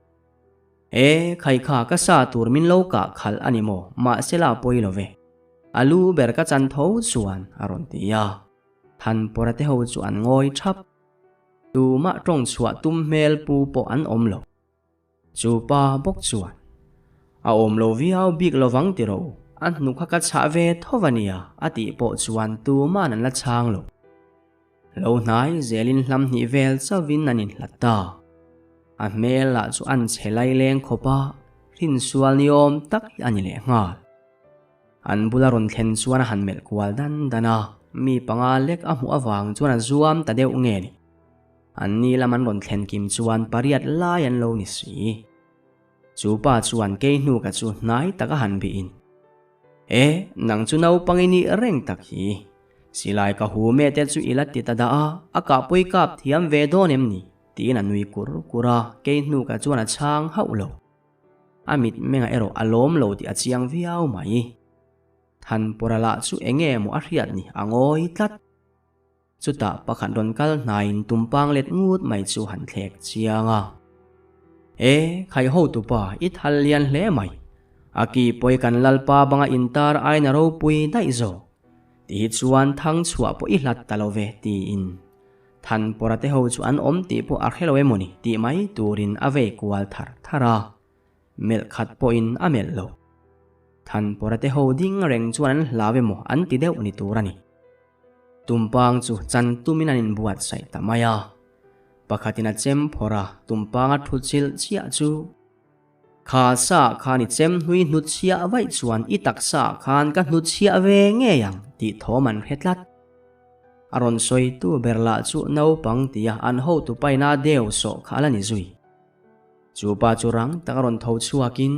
E khai kha ka sa tur min lo kah khalh a ni maw mahse la pawi lo ve a lu ber ka chan tho chuan a rawn ti a Thanpawra te ho chu an ngawi thap tumah tawng chhuah tum hmel pu pawh an awm lo. Chu pa bawk chuan, A awm lo viau bik lovang tiro, a hnu kha ka chhah ve tho a nia, a tih pawh chuan tuman an la chhang lo. Lo hnai zelin hlam hnih vel chauhin an inhlat ta. A hmel lah chu an chhe laileng khawp a, hrinsual ni awm tak hi a ni leh nghal. An bula rawn thlen chuan a han melh kual dan dan a, mi panga lek a hmuh avang chuan a zuam ta deuh nge ni. An ni lam an rawn thlen kim chuan pariat lai an lo ni si. Chu pa chuan kei hnuka chu hnai tak a han bihin, E, nang chu naupang i nih reng tak hi. Silai ka hu me te chu i la ti ta dah a, a kahpui kap thiam ve dawn em ni? tiin a nui kur kur a, kei hnuka chuan a chhang hauh lo. A mitmengah erawh a lawm lo tih a chiang viau mai. Thanpawra lah chu enge maw a hriat ni a ngawi tlat. Chutah pakhat rawn kal hnaiin tumpang let ngut mai chu han thlek chiang a. E, khai hotupa, i thal lian hle mai. A ki pawi kan lalpa banga intar aina ropui daih zawk. Ti hi chuan thang chhuah pawh i hlat ta lo ve, tiin Thanpawra te ho chu an awm tih pawh a hre lo emawni tih mai turin a vei kual thar thar a. Melh khat pawhin a melh lo. Thanpawra te ho ding reng chuan an hlau emaw an ti deuh ni tur a ni. Tumpang chu chan tumin an inbuatsaih ta mai a. Pakhatin a chem phawrh a, tumpang a thu chilh chiah chu. Kha sa khan i chem hnui hnut chhiah vaih chuan i taksa khan ka hnut chhiah ve ngei ang tih thawm an hre tlat. A rawn sawitu ber lah chu naupang tia an hotu paina deu sawh kha a la ni zui. Chu pa chu rang tak a rawn tho chhuakin,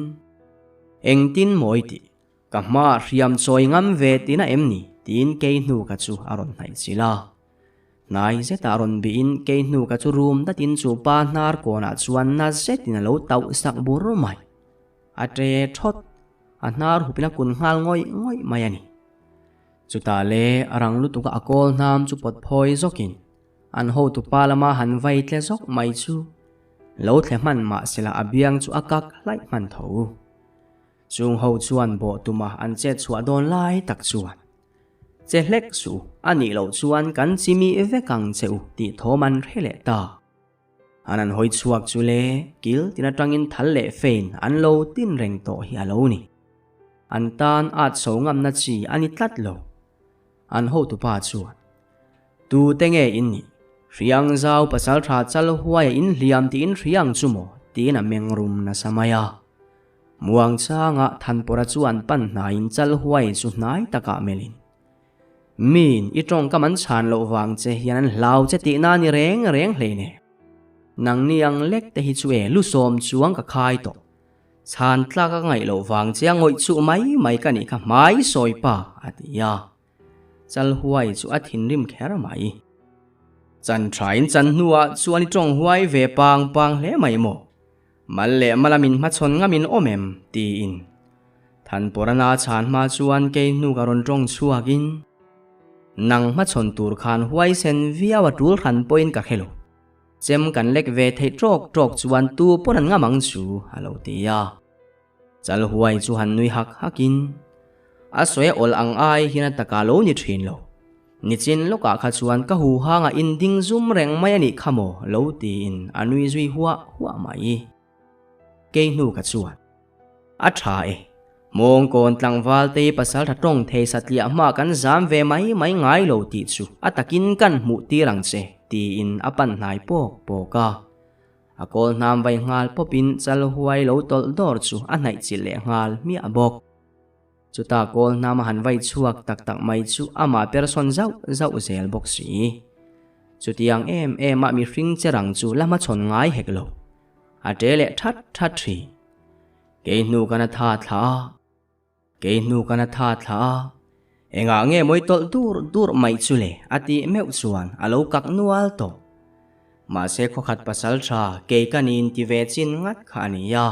Engtin maw i tih? Ka hmaah hriam chawi ngam ve tina em ni? tiin kei hnu ka chu a rawn hnaih chilh a. Hnai zetah rawn bihin kei hnu ka chu rum datin chu pa hnar kawnah chuan na zetin a lo tauh sak bur mai. A ṭe ṭhawt, a hnar hupin a kun nghal ngawih ngawih mai a ni. Chutah le a rang lutuka a kawl hnam chu pawt phawi zawkin an hotupa lama han vai tle zawk mai chu lo thle hman mah sela a biang chu a kak hlaih hman tho. Chung ho chuan bawh tuma an chet chhuah dawn lai tak chuan che hlek suh a nih loh chuan kan chimi vek ang che u tih thawm an hre leh ta. An han hawi chhuak chu le kil tin atangin thal leh fein an lo tin reng tawh hi a lo ni. An tan at so ngamna chi a ni tlat lo. An hotupa chuan, Tu te nge in nih? Hriang zau pasal tha chal huaia in hliam tiin hriang chu maw? tiin a meng rum nasa mai a. Muang changa Thanpawra chuan pan hnaiin chal huai chu hnai takah melhin, Miin i tawngkam an chhan loh vang che hian an hlau che tihna a ni reng reng hleine. Nangni ang lek te hi chu e lu sawm chuang ka khai tawh. Chhan tlak a ngaih loh vang che a ngawih chuh mai mai ka nih kha hmai sawi pa a ti a. Chal huai chu a thinrim kher mai. Chan thain chan hnuah chuan i tawng huai ve pang pang hle mai maw? Mal leh mala min hmachhawn ngamin awm em? tiin Thanpawrana chhan hma chuan kei hnu ka rawn tawng chhuakin, Nang hmachhawn tur khan huaisen viau a tul hran pawhin ka hre lo. Chem kan lek ve theih tawk tawk chuan tu pawn an ngam ang chu, a lo ti a. Chal huai chu han nui hak hakin, A sawi a awl ang ai hian a taka lo ni thin lo. Nichin lawkah kha chuan ka hu hangah in ding zum reng mai a nih kha maw lo tiin a nui zui huah huah mai. Kei hnu ka chuan, A tha e, Mawngkawn tlangval te pasal tha tawng thei satliah hma kan zam ve mai mai ngai lo tih chu a takin kan hmuh tir ang che tiin a pan hnai pawk pawk a. A kawl hnam vai nghal pawpin chal huai lo tawlh dawr chu a hnaih chilh leh nghal hmiah bawk. Chuta kawl hnam a han vai chhuak tak tak mai chu amah persawn zauh zauh zel bawk si. Chutiang em em a mihring che rang chu la hmachhawn ngai hek lo. A ṭe leh ṭhat ṭhat ṭhin. Kei hnu kan a tha thla a. Kei hnu kan a tha thla a. Engah nge mawi tawlh dur dur mai chu le a tih meuh chuan a lo kak nual tawh. Mahse khawkhat pasal tha kei ka nin ti ve chin ngat kha a ni a.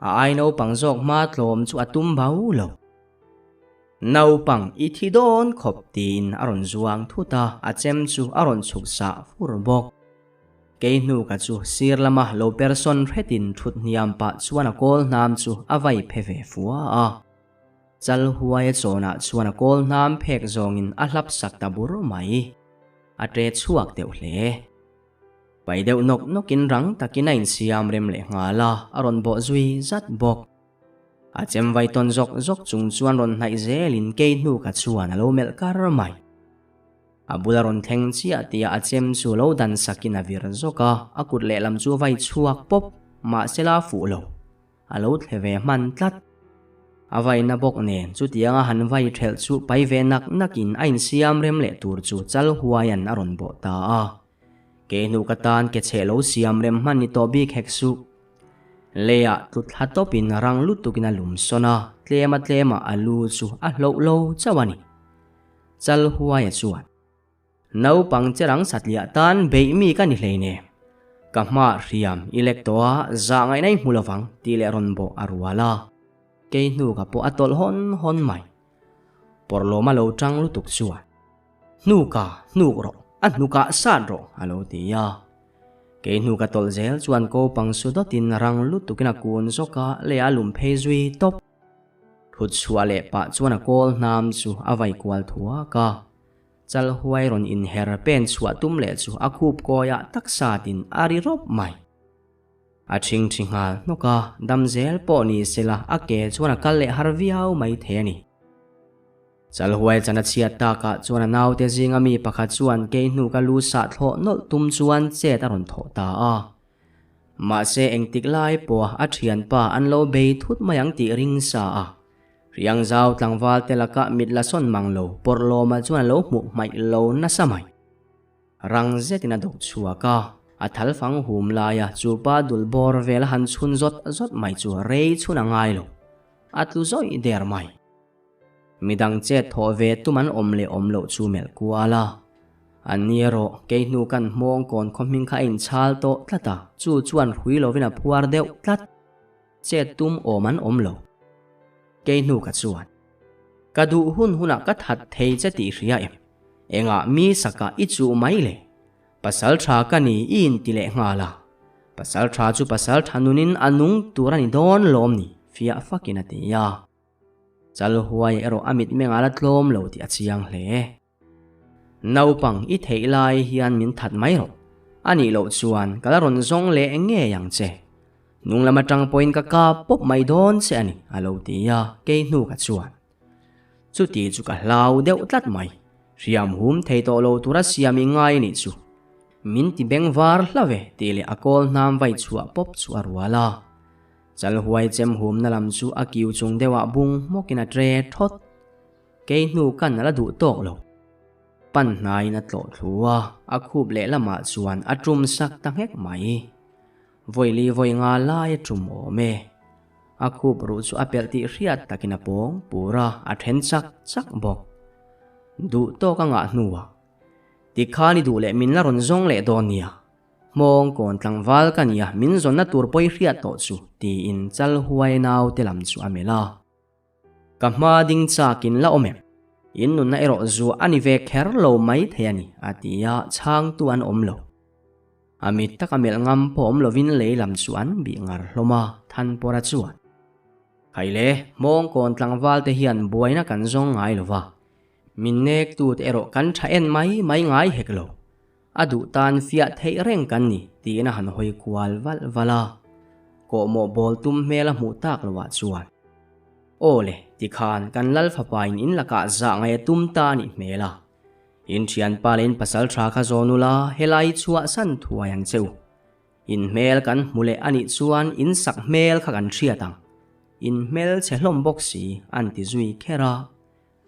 A ai naupang zawk hma tlawm chu a tum bau lo. Naupang i thi dawn khawp tiin a rawn zuang thut a, a chem chu a rawn chhuk sah fur bawk. Kei hnu ka chu sir lama lo persawn hretin thut hniam pah chuan a kawl hnam chu a vai phe ve fua a. Chal huai a chawnah chuan a kawl hnam phek zawngin a hlap sak ta bur mai. A ṭe chhuak deuh hle. Pai deuh nawk nawkin rang takin a insiam rem leh nghal a, a rawn bawh zui zat bawk. A chem vai tawn zawk zawk chung chuan rawn hnaih zelin kei hnu ka chuan a lo melh kar mai. A bula rawn thleng chiah tihah a chem chu lo dan sakin a vir zawk a, a kut lehlam chu vai chhuak pawp, mahse la fuh lo. A lo thle ve hman tlat. A vaina bawk nen chutianga han vai thelh chu pai ve nak nakin a insiam rem leh tur chu chal huaian a rawn bawh ta a. Ke hnu ka tan ke chheh lo siam rem hman ni tawh bik hek suh. Leiah tlu thla tawpin rang lutukin a lum sawn a, tlema tlemah a lu chu a hloh lo chauh a ni. Chal huaia chuan, Naupang che rang satliah tan beih mi ka ni hleinem. Ka hma hriam i lek tawh a, zah ngaihna i hmu lovang tih leh rawn bawh a rual a. Kei hnu ka pawh a tawlh hawn hawn mai. Pawrhlawma lo tang lutuk chuan, Hnuka, hnuk rawh, a hnukah sat rawh a lo ti a. Kei hnu ka tawlh zel chuan kopang su dawtin rang lutukin a kun zawk a, lei a lum phei zui tawp. Thut chhuah leh pah chuan a kawl hnam chu a vai kual thuak a. Chal huai rawn inher pen chhuah tum leh chu a khup kawiah tak satin a ri rawp mai. A ṭhingṭhi nghal hnawk a, dam zel pawh ni sela a ke chuan a kal leh har viau mai thei a ni. Chal huai chan a chhiat takah chuan a naute zinga mi pakhat chuan kei hnu ka lu sah thlawh nawlh tum chuan chet a rawn thawh ta a. Mahse engtik lai pawha a thianpa an lo bei thut mai ang tih ring sa a, Riangzau tlangval te lakah mit la sawn mang lo Pawrhlawma chuan a lo hmuh hmaih lo nasa mai. Rang zetin a dawk chhuak a, a thal fang hum laia chu pa dul bawr vel a han chhun zawt zawt mai chu rei chhun a ngai lo, a tlu zawih der mai. Midang chet thawh ve tum an awm leh awm loh chu melh kual a. An ni erawh kei hnu kan hmawng kawn khaw hming kha a inchhal tawh tlat a, chu chuan hrui lovin a phuar deuh tlat. Chet tum awm an awm lo. Kei hnu ka chuan. Ka duh hun hunah ka that thei che tih hria em? Engah mi sakah i chuh mai le? Pasal tha ka ni i inti leh nghal a. Pasal tha chu pasal tha nunin a nung tur a ni dawn lawm ni? fiah fakin a ti a. Chalhuai erawh a mitmeng a la tlawm lo tih a chiang hle. Naupang i theih lai hian min that mai rawh. A nih loh chuan ka la rawn zawng leh ngei ang che. Hnung lam atang pawhin ka kap pawp mai dawn che a ni, a lo ti a, kei hnu ka chuan. Chuti chu ka hlau deuh tlat mai. Hriam hum thei tawh lo tura siam i ngai a nih chu. Min ti beng var hla ve tih leh a kawl hnam vai chhuah pawp chu a rual a. Chalhuai chem humna lam chu a kiu chung deuhah bung hmawkin a tre thawt. Kei hnu kan a la duh tawk lo. Pan hnaiin a tlawh thlu a, a khup lehlamah chuan a tum sak ta nghek mai. Vawi li vawi nga lai a tum awm e. A khup ruh chu a pelh tih hriat takin a pawng pur a, a then chak chak bawk. Duh tawk a ngah hnuah, Tikhan i duh leh min la rawn zawng leh dawn nia. Hmawng kawn tlangval ka nia, min zawnna tur pawi hriat tawh chu, tiin chal huai naute lam chu a melh a. Ka hma ding chakin la awm em? In nunna erawh zuah a ni ve kher lo mai thei a ni, a ti a, chhangtu an awm lo. A mit taka melh ngam pawh awm lovin lei lam chu an bih ngar hlawm a, Thanpawra chuan, Khaile, Hmawngkawn tlangval te hian buaina kan zawng ngai lo va, min nektute erawh kan tha en mai mai ngai hek lo. A duh tan fiah theih reng kan ni, tiin a han hawi kual valh valh a. Kawhmawh bawl tum hmel a hmuh tak loh ah chuan, Aw le, tikhan kan lal fapain in lakah zah ngaih a tum ta a nih hmel a. In thianpa leh in pasal tha kha zawn ula, helai chhuahsan thuai ang che u. In hmel kan hmu leh a nih chuan in sak hmel kha kan hriat ang. In hmel chhe hlawm bawk si, an ti zui kher a.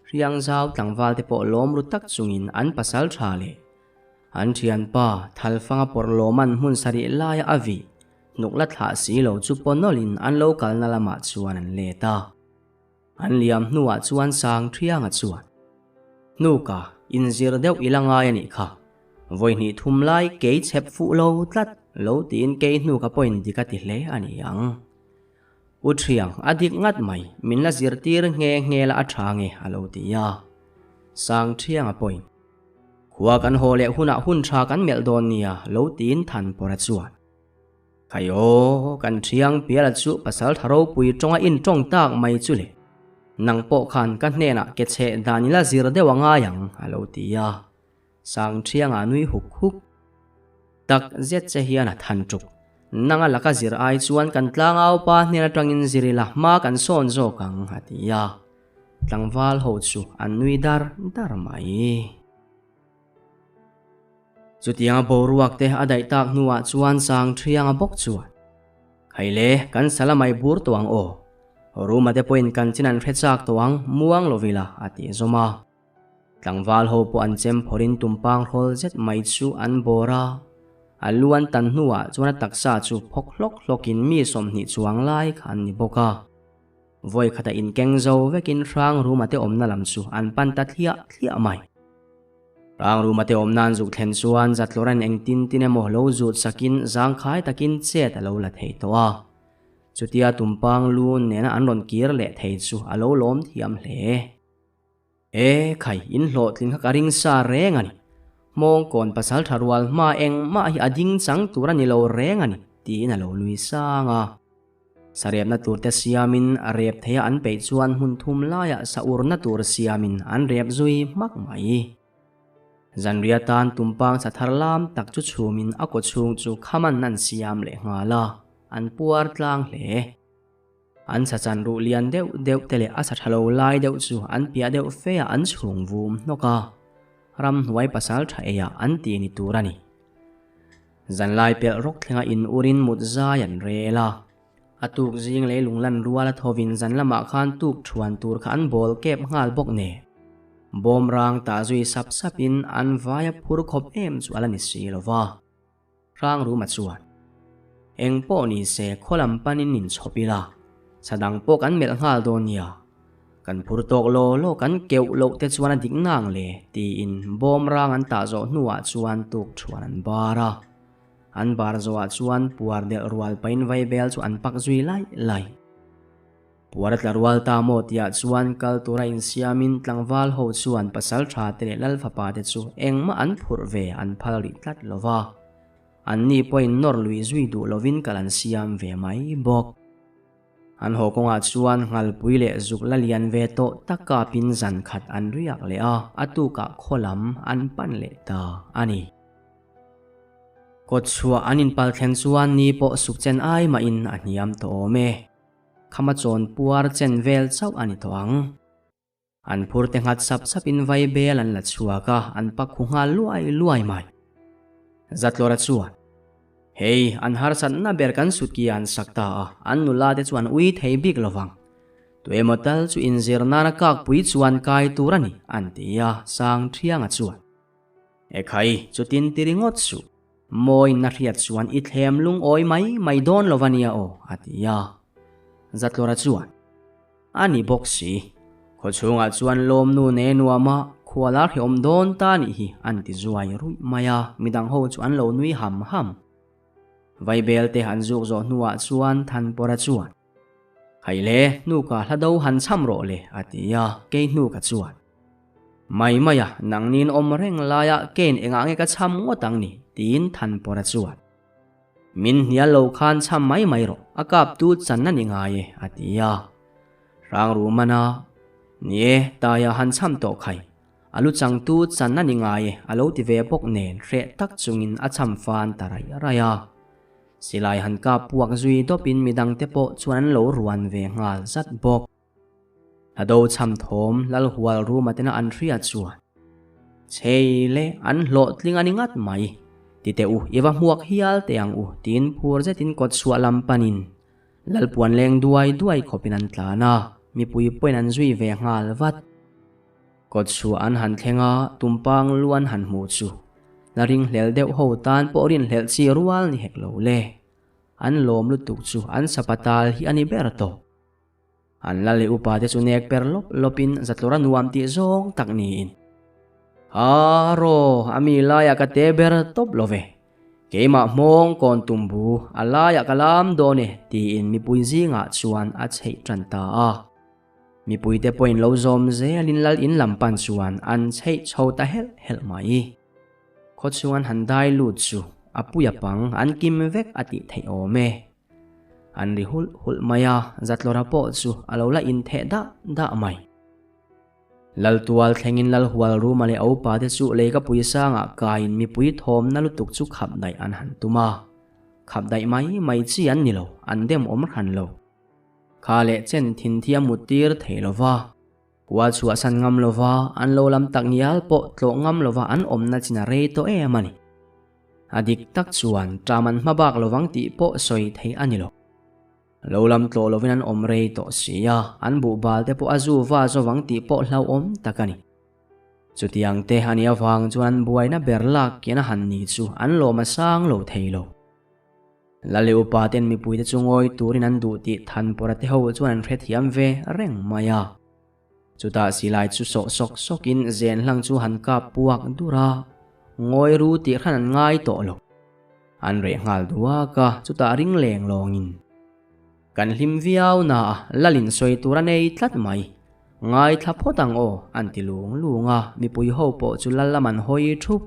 Hriangzau tlangval te pawh lawm ru tak chungin an pasal tha leh an thianpa Thalfanga pawrh lawman hmun sarih laia a vih hnuk la thlah si lo chu paw nawlhin an lo kalna lamah chuan an let a. An liam hnuah chuan Sangthianga chuan, Hnuka, inzir deuh i la ngai a nih kha. Vawi hnih thum lai kei chhep fuh lo tlat lo tiin kei hnuka pawhin dik a ti hle a ni ang. U Thiang, a dik ngat mai, min la zirtir nghe nghe la a tha nge, a lo ti a. Sangthianga pawhin, Khua kan haw leh hunah hun tha kan melh dawn nia, lo tiin Thanpawra chuan, Khai aw, kan Thiang Piala chu pasal tha ropui tawnga intawng tak mai chu le. Nang pawh khan ka hnenah ke chheh dan i la zir deuh a ngai ang, a lo ti a. Sangthianga nui huk huk tak zet che hian a than tuk. Nanga laka zir ai chuan kan tlangau pa hnen atangin zir ila hma kan sawn zawk ang, a ti a. Tlangval ho chu an nui dar dar mai. Chutianga boruak te a daih tak hnuah chuan Sangthianga bawk chuan, Khai le, kan sala mai bur tawh ang aw. Ruma te pawhin kan chin an hre chak tawh ang, muang lo ila, a ti zawm a. Tlangval ho pawh an chem phawrhin tumpang hrawl zet mai chu an bawr a, a lu an tan hnuah chuan a taksa chu phawk hlawk hlawkin mi 20 chuang lai kha an ni bawk a. Vawi khata inkeng zo vekin Hrangruma te awmna lam chu an pan ta thliah thliah mai. Hrangruma te awmna an zuk thlen chuan Zatlawra'n engtin tin emaw lo zut sakin zangkhai takin chet a lo la thei tawh a. Chutia tumpang lu nena an rawn kir leh thei chu a lo lawm thiam hle. E khai, in hlawhtling kha ka ring sa reng a ni. Hmawngkawn pasal tha rual hma engmah hi a ding chang tur a ni lo reng a ni, tiin a lo nui sang a. Sarepna tur te siamin a rep thei a an peih chuan hmun thum laiah sa urna tur siamin an rep zui hmak mai. Zanriah tan tumpang sa thar lam tak chu chhumin a kawchhung chu khaman an siam leh nghal a, an puar tlang hle. An sa chan ruh lian deuh deuh te leh a sa tha lo lai deuh chu an piah deuh fe ah an chhung vum hnawk a, ramhnuai pasal tha ei ah an ti ni tur a ni. Zanlai pelh rawk thlenga in urin mut zai an rel a, a tuk zing lei lung lan rual a thovin zan lamah khan tuk thuan tur kha an bawl kep nghal bawk nen. Bawm rang tah zui sap sap in an vai a phur khawp em chu a la ni si lo va. Hrangruma chuan, Eng pawh ni se khaw lam panin inchhawp ila, sa dang pawh kan melh nghal dawn nia. Kan phur tawk law law kan keuh loh te chuan a dik nang le, tiin bawm rang an tah zawh hnuah chuan tuk thuan an bar a. An bar zawhah chuan puar delh rual pain vaibel chu an pak zui lai lai. Puar a tla rual ta maw tihah chuan kal tura insiamin tlangval ho chuan pasal tha te leh lal fapa te chu engmah an phurh ve an phal rih tlat lo va. Anni pawhin nawr lui zui duh lovin kal an siam ve mai bawk. An haw kawngah chuan nghalpui leh zuk la lian ve tawh tak kapin zan khat an riak leh a, a tukah khaw lam an pan leh ta a ni. Kawtchhuah an inpal thlen chuan ni pawh suk chen ai mahin a hniam tawh awm e. Khama chawn puar chen vel chauh a ni tawh ang. An phur te nghat sap sapin vai bel an la chhuak a, an pak khu nghal luai luai mai. Zatlawra chuan, Hei, an harsatna ber kan sutki an sak ta a, an nula te chu an ui thei bik lo vang. Tuemaw tal chu inzir nana kakpui chuan kai tur a ni, an ti a, Sangthianga chuan. Ekhai, chutin ti ringawt suh. Mawiin a hriat chuan i thlem lungawi mai mai dawn lo va nia aw, a ti a. Zatlawra chuan, A ni bawk si. Khawchhungah chuan lawmnu ne nuama khuala hrehawm dawn ta nih hi an ti zuai ruih mai a, midang ho chu an lo nui ham ham. Vaibel te an zuk zawh hnuah chuan Thanpawra chuan, Haile, hnuka hla do han cham rawh le, a ti a, kei hnuka chuan. Mai mai a, nangnin awm reng laia kein engah nge ka cham ngawt ang ni? tiin Thanpawra chuan, Min hnial lo khan cham mai mai rawh, a kaptu chan a ni ngai e, a ti a. Hrangrumana, Ni e, taia han cham tawh khai, a lu changtu chan a ni ngai e, a lo ti ve bawk nen hreh tak chungin a cham fan ta raih raih a. Silai han kap puak zui dawpin midangte pawh chuan an lo ruan ve nghal zat bawk. A do cham thawm Lalhual ruma tena an hria chuan, Chhei le, an hlawhtling a ni ngat mai. Ti teh u, i va hmuak hial teh ang u, tiin phur zetin kawt chhuah lam panin Lalpuan leng duai duai khawpin an tlan a, mipui pawhin an zui ve nghal vat. Kawt chhuah an han thleng a, tumpang lu an han hmuh chu la ringhlel deuh ho tan pawh rinhlelh chi rual ni hek lo le. An lawm lutuk chu an sapatal hi a ni ber tawh. An la leh upa te chu nek per lawp lawpin zatlawr a nuam tih zawng tak niin. Ha raw, a mi laiah ka te ber tawp lo ve. Keimah hmawng kawn tum bu, a laiah ka lam dawn e, tiin mipui zingah chuan a chheih tan ta a. Mipuite pawhin lo zawm zelin lal in lam pan chuan an chheih chho ta helh helh mai. Khawchhung an han dai lut chu a puia pang an kim vek a tih theih awm e. An ri hulh hulh mai a, Zatlawra pawh chu a lo la intheh dah dah mai. Laltual thlengin Lalhual Ruma leh a upa te chu leikapui sangah kaiin mipui thawmna lutuk chu khap daih an han tum a. Khap daih mai mai chi an ni lo, an dem awm hran lo. Kha leh chen thinthi a mut tir thei lo va. Khua chhuahsan ngam lo va, an lo lam tak ngial pawh tlawh ngam lo va an awmna chin a rei tawh em a ni. A dik tak chuan ṭam an hma bak lovang tih pawh sawi theih a ni lo. Lo lam tlawh lovin an awm rei tawh si a, an buhbal te pawh a zu va zawvang tih pawh hlauhawm tak a ni. Chutiang te a nih avang chuan an buaina ber lak kian a han ni chu an lawm a sang lo thei lo. Lali upa ten mipuite chu ngawi turin an duh tih Thanpawra te ho chuan an hrethiam ve reng mai a. Chutah silai chu sawh sawk sawkin zen hlang chu han kap puak dur a, ngawi ru tih hran an ngai tawh lo. An reh nghal duak a, chutah ring leng lawngin. Kan hlim viau na a, Lalin sawi tur a nei tlat mai. Ngaithla phawt ang aw, an ti lung lung a, mipui ho pawh chu lal lam an hawi thup.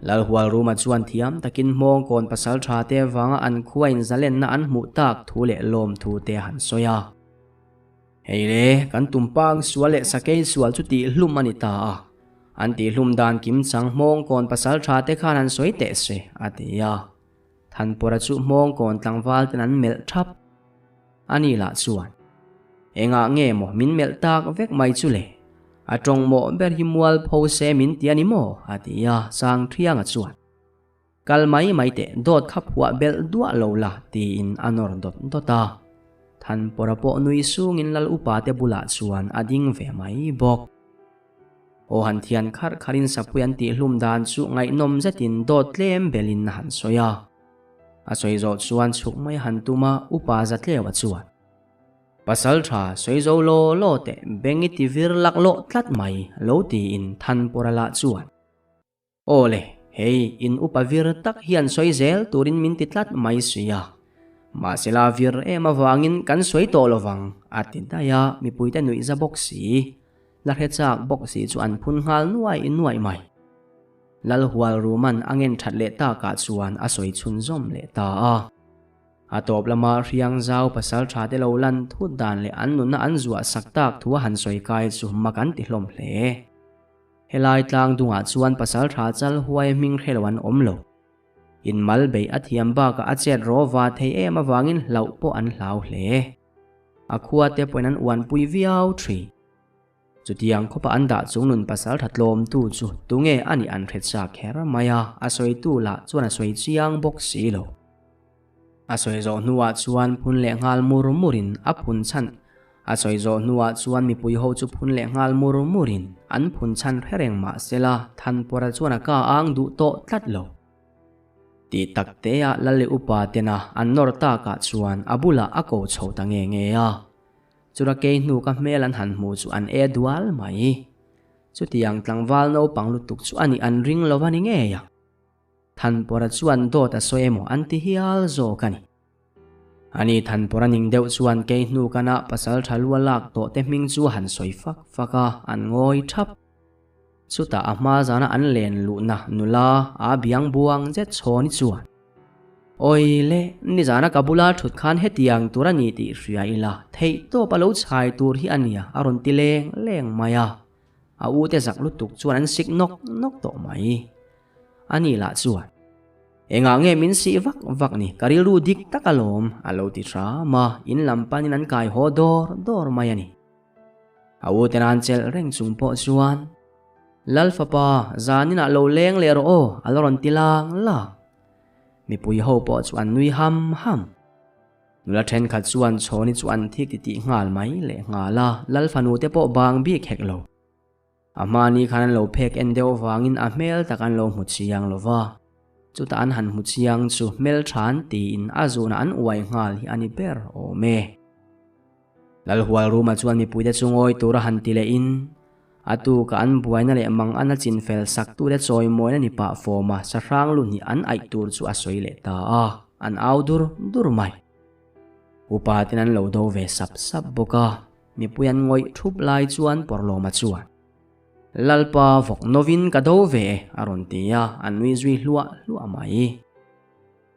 Lalhualruma chuan thiam takin hmawngkawn pasal tha te avanga an khua inzalenna an hmuh tak thu leh lawmthu te a han sawi a. Hei le, kan tumpang sual leh sakei sual chu tihhlum a ni ta a, an tihhlum dan kim chang hmawngkawn pasal tha te khan han sawi teh se, a ti a. Thanpawra chu hmawngkawn tlangval ten an melh thap. Ani lah chuan, Engah nge maw min melh tak vek mai chu le? A tawng mawh ber hi mualpho se min ti a ni maw? a ti a, Sangthianga chuan, Kal mai mai teh, dawt kha phuah belh duah lo la, tiin a nawr dawt dawt a. Thanpawra pawh nui sungin Lal upa te bulah chuan a ding ve mai bawk. Aw han thian kharh kharhin sapui an tihhlum dan chu ngaihnawm zetin dawt tlem belin a han sawi a. A sawi zawh chuan chhuk mai han tum a, upa Zatleua chuan, Pasal tha sawi zo law law teh beng i ti vir laklawh tlat mai, lo tiin Thanpawra lah chuan, Aw le, hei in upa vir tak hian sawi zel turin min ti tlat mai si a. Mahsela vir em avangin kan sawi tawh lovang, a ti daih a, mipuite nuihza bawk si, la hre chak bawk si chu an phun nghal nuai nuai mai. Lalhualruman a ngen that leh takah chuan a sawi chhunzawm leh ta a. A tawp lama hriang zau pasal tha te lo lan thut dan leh an nunna an zuah sak tak thu a han sawi kai chu mak an ti hlawm hle. Helai tlang dungah chuan pasal tha chal huai hming hre lo an awm lo. In mal beih a thiam bakah a chet raw va thei em avangin hlauh pawh an hlau hle. A khua te pawhin an uanpui viau thin. Chutiang khawpa an dah chung nun pasal tha tlawmtu chu tunge a nih an hre chak kher mai a, a sawitu lah chuan a sawi chiang bawk si lo. A sawi zawh hnuah chuan phun leh nghal mur murin a phun chhan A sawi zawh hnuah chuan mipui ho chu phun leh nghal mur murin an phun chhan hre reng mah sela Thanpawra chuan a ka ang duh tawh tlat lo. Tih tak te ah Lal leh upa tena an nawr takah chuan a bulah a ko chho ta nge nge a. Chura kei hnu ka hmel an han hmuh chu an e dual mai. Chutiang tlangval naupang lutuk chu a nih an ring lo a ni ngei ang. Thanpawra chuan dawt a sawi emaw an ti hial zawk a ni. Ani Thanpawra ning deuh chuan kei hnu kana pasal tha lua lak tawh te hming chu a han sawi fak fak a, an ngawi thap. Chutah a hma zana an len luhna nula a biang buang zet chhawn i chuan, Awi le, nizana ka bula thut khan hetiang tur a ni tih hria ila, theih tawp a lo chhai tur hi a nia a rawn ti leng leng mai a. A u te zak lutuk chuan an sik nawk nawk tawh mai. Ani lah chuan, Engah nge min sih vak vak ni, ka rilru dik tak alawm a lo ti hram a, in lam panin an kai haw dawr dawr mai a ni. A u ten an chelh reng chung pawh chuan, Lal fapa, zaninah lo leng leh rawh aw, a la rawn ti lang lang. Mipui ho pawh chu an nui ham ham. Nula thenkhat chuan chhawni chu an thik ti tih nghal mai leh nghal a, Lal fanu te pawh bang bik hek lo. A hmani khan an lo phek en deuh vangin a hmel tak an lo hmu chiang lo va. Chutah an han hmu chiang chu hmelthan tiin a zunah an uai nghal hi a ni ber awm e. Lalhualruma chuan mipuite chu ngawi tura han ti lehin, a tuka an buaina leh mang an a chinfel saktute chawimawina ni pah fawma sahrang lu hnih an aih tur chu a sawi leh ta a, an au dur dur mai. Upa ten an lo do ve sap sap bawk a, mipui an ngawih thup lai chuan Pawrlawma chuan, Lalpa vawk novin ka do ve e, a rawn ti a, an nui zui hluah hluah mai.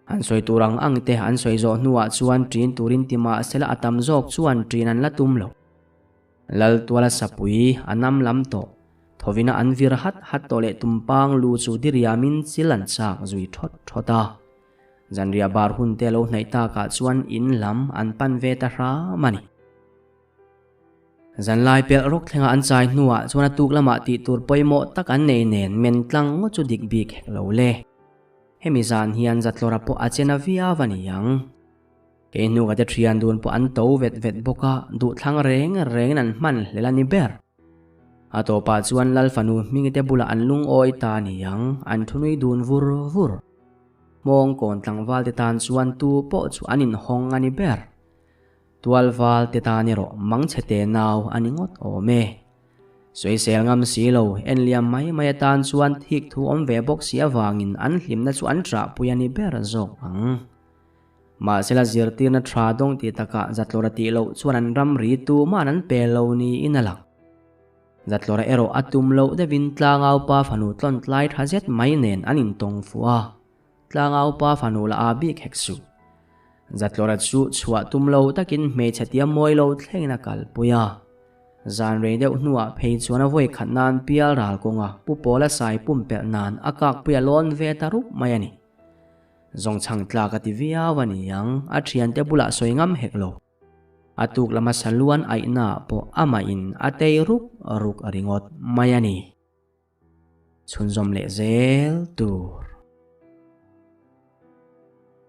An sawi tur ang ang te an sawi zawh hnuah chuan ṭin turin ti mah sela a tam zawk chuan ṭin an la tum lo. Laltuala sapui a nam lam tawh, thawvina an vir hat hat tawh leh tumpang lu chu diriamin chil an chak zui ṭhawt ṭhawt a. Zanriah bar hun te lo hnaih takah chuan in lam an pan ve ta hram a ni. Zanlai pelh rawk thlenga an chai hnuah chuan a tuk lamah tih tur pawimawh tak an nei nen men tlang ngawt chu dik bik hek lo le. Hemi zan hian Zatlawra pawh a chena viau a ni ang. Kei hnu ka te thian dun pawh an to vet vet bawk a, duhthlang reng rengin an hman hlel a ni ber. A tawpah chuan Lal fanu hmingi te bulah an lungawi ta a ni ang, an thunui dun vur vur. Hmawngkawn tlangval te tan chuan tu pawh chu an inhawng a ni ber. Tual val te tan erawh mangchhe te nau a ni ngawt awm e. Sawisel ngam si lo, en liam mai mai atan chuan thik thu awm ve bawk si avangin an hlimna chu an ṭahpui a ni ber zawk ang. Mahsela zirtirna ṭha dawng ti takah Zatlawra tih loh chuan an ramri tuma'n an pe lo niin a lang. Zatlawra erawh a tum loh deuhin tlangaupa fanu tlawn tlai ṭha zet mai nen an intawng fuh a. Tlangaupa fanu la a bik hek suh. Zatlawra chu chhuah tum lo takin hmeichhe tia mawi lo thlengin a kalpui a. Zan rei deuh hnuah phei chuan a vawi khat nan pial ral kawnga Pu Pawla sai pumpelh nan a kakpui a lawn ve ta rup mai a ni. Zawngchhang tlak a ti viau a ni ang, a thiante bulah sawi ngam hek lo. A tuk lama saluan aihnaah pawh amahin a tei ruk ruk ringawt mai a ni. Chhunzawm leh zel tur.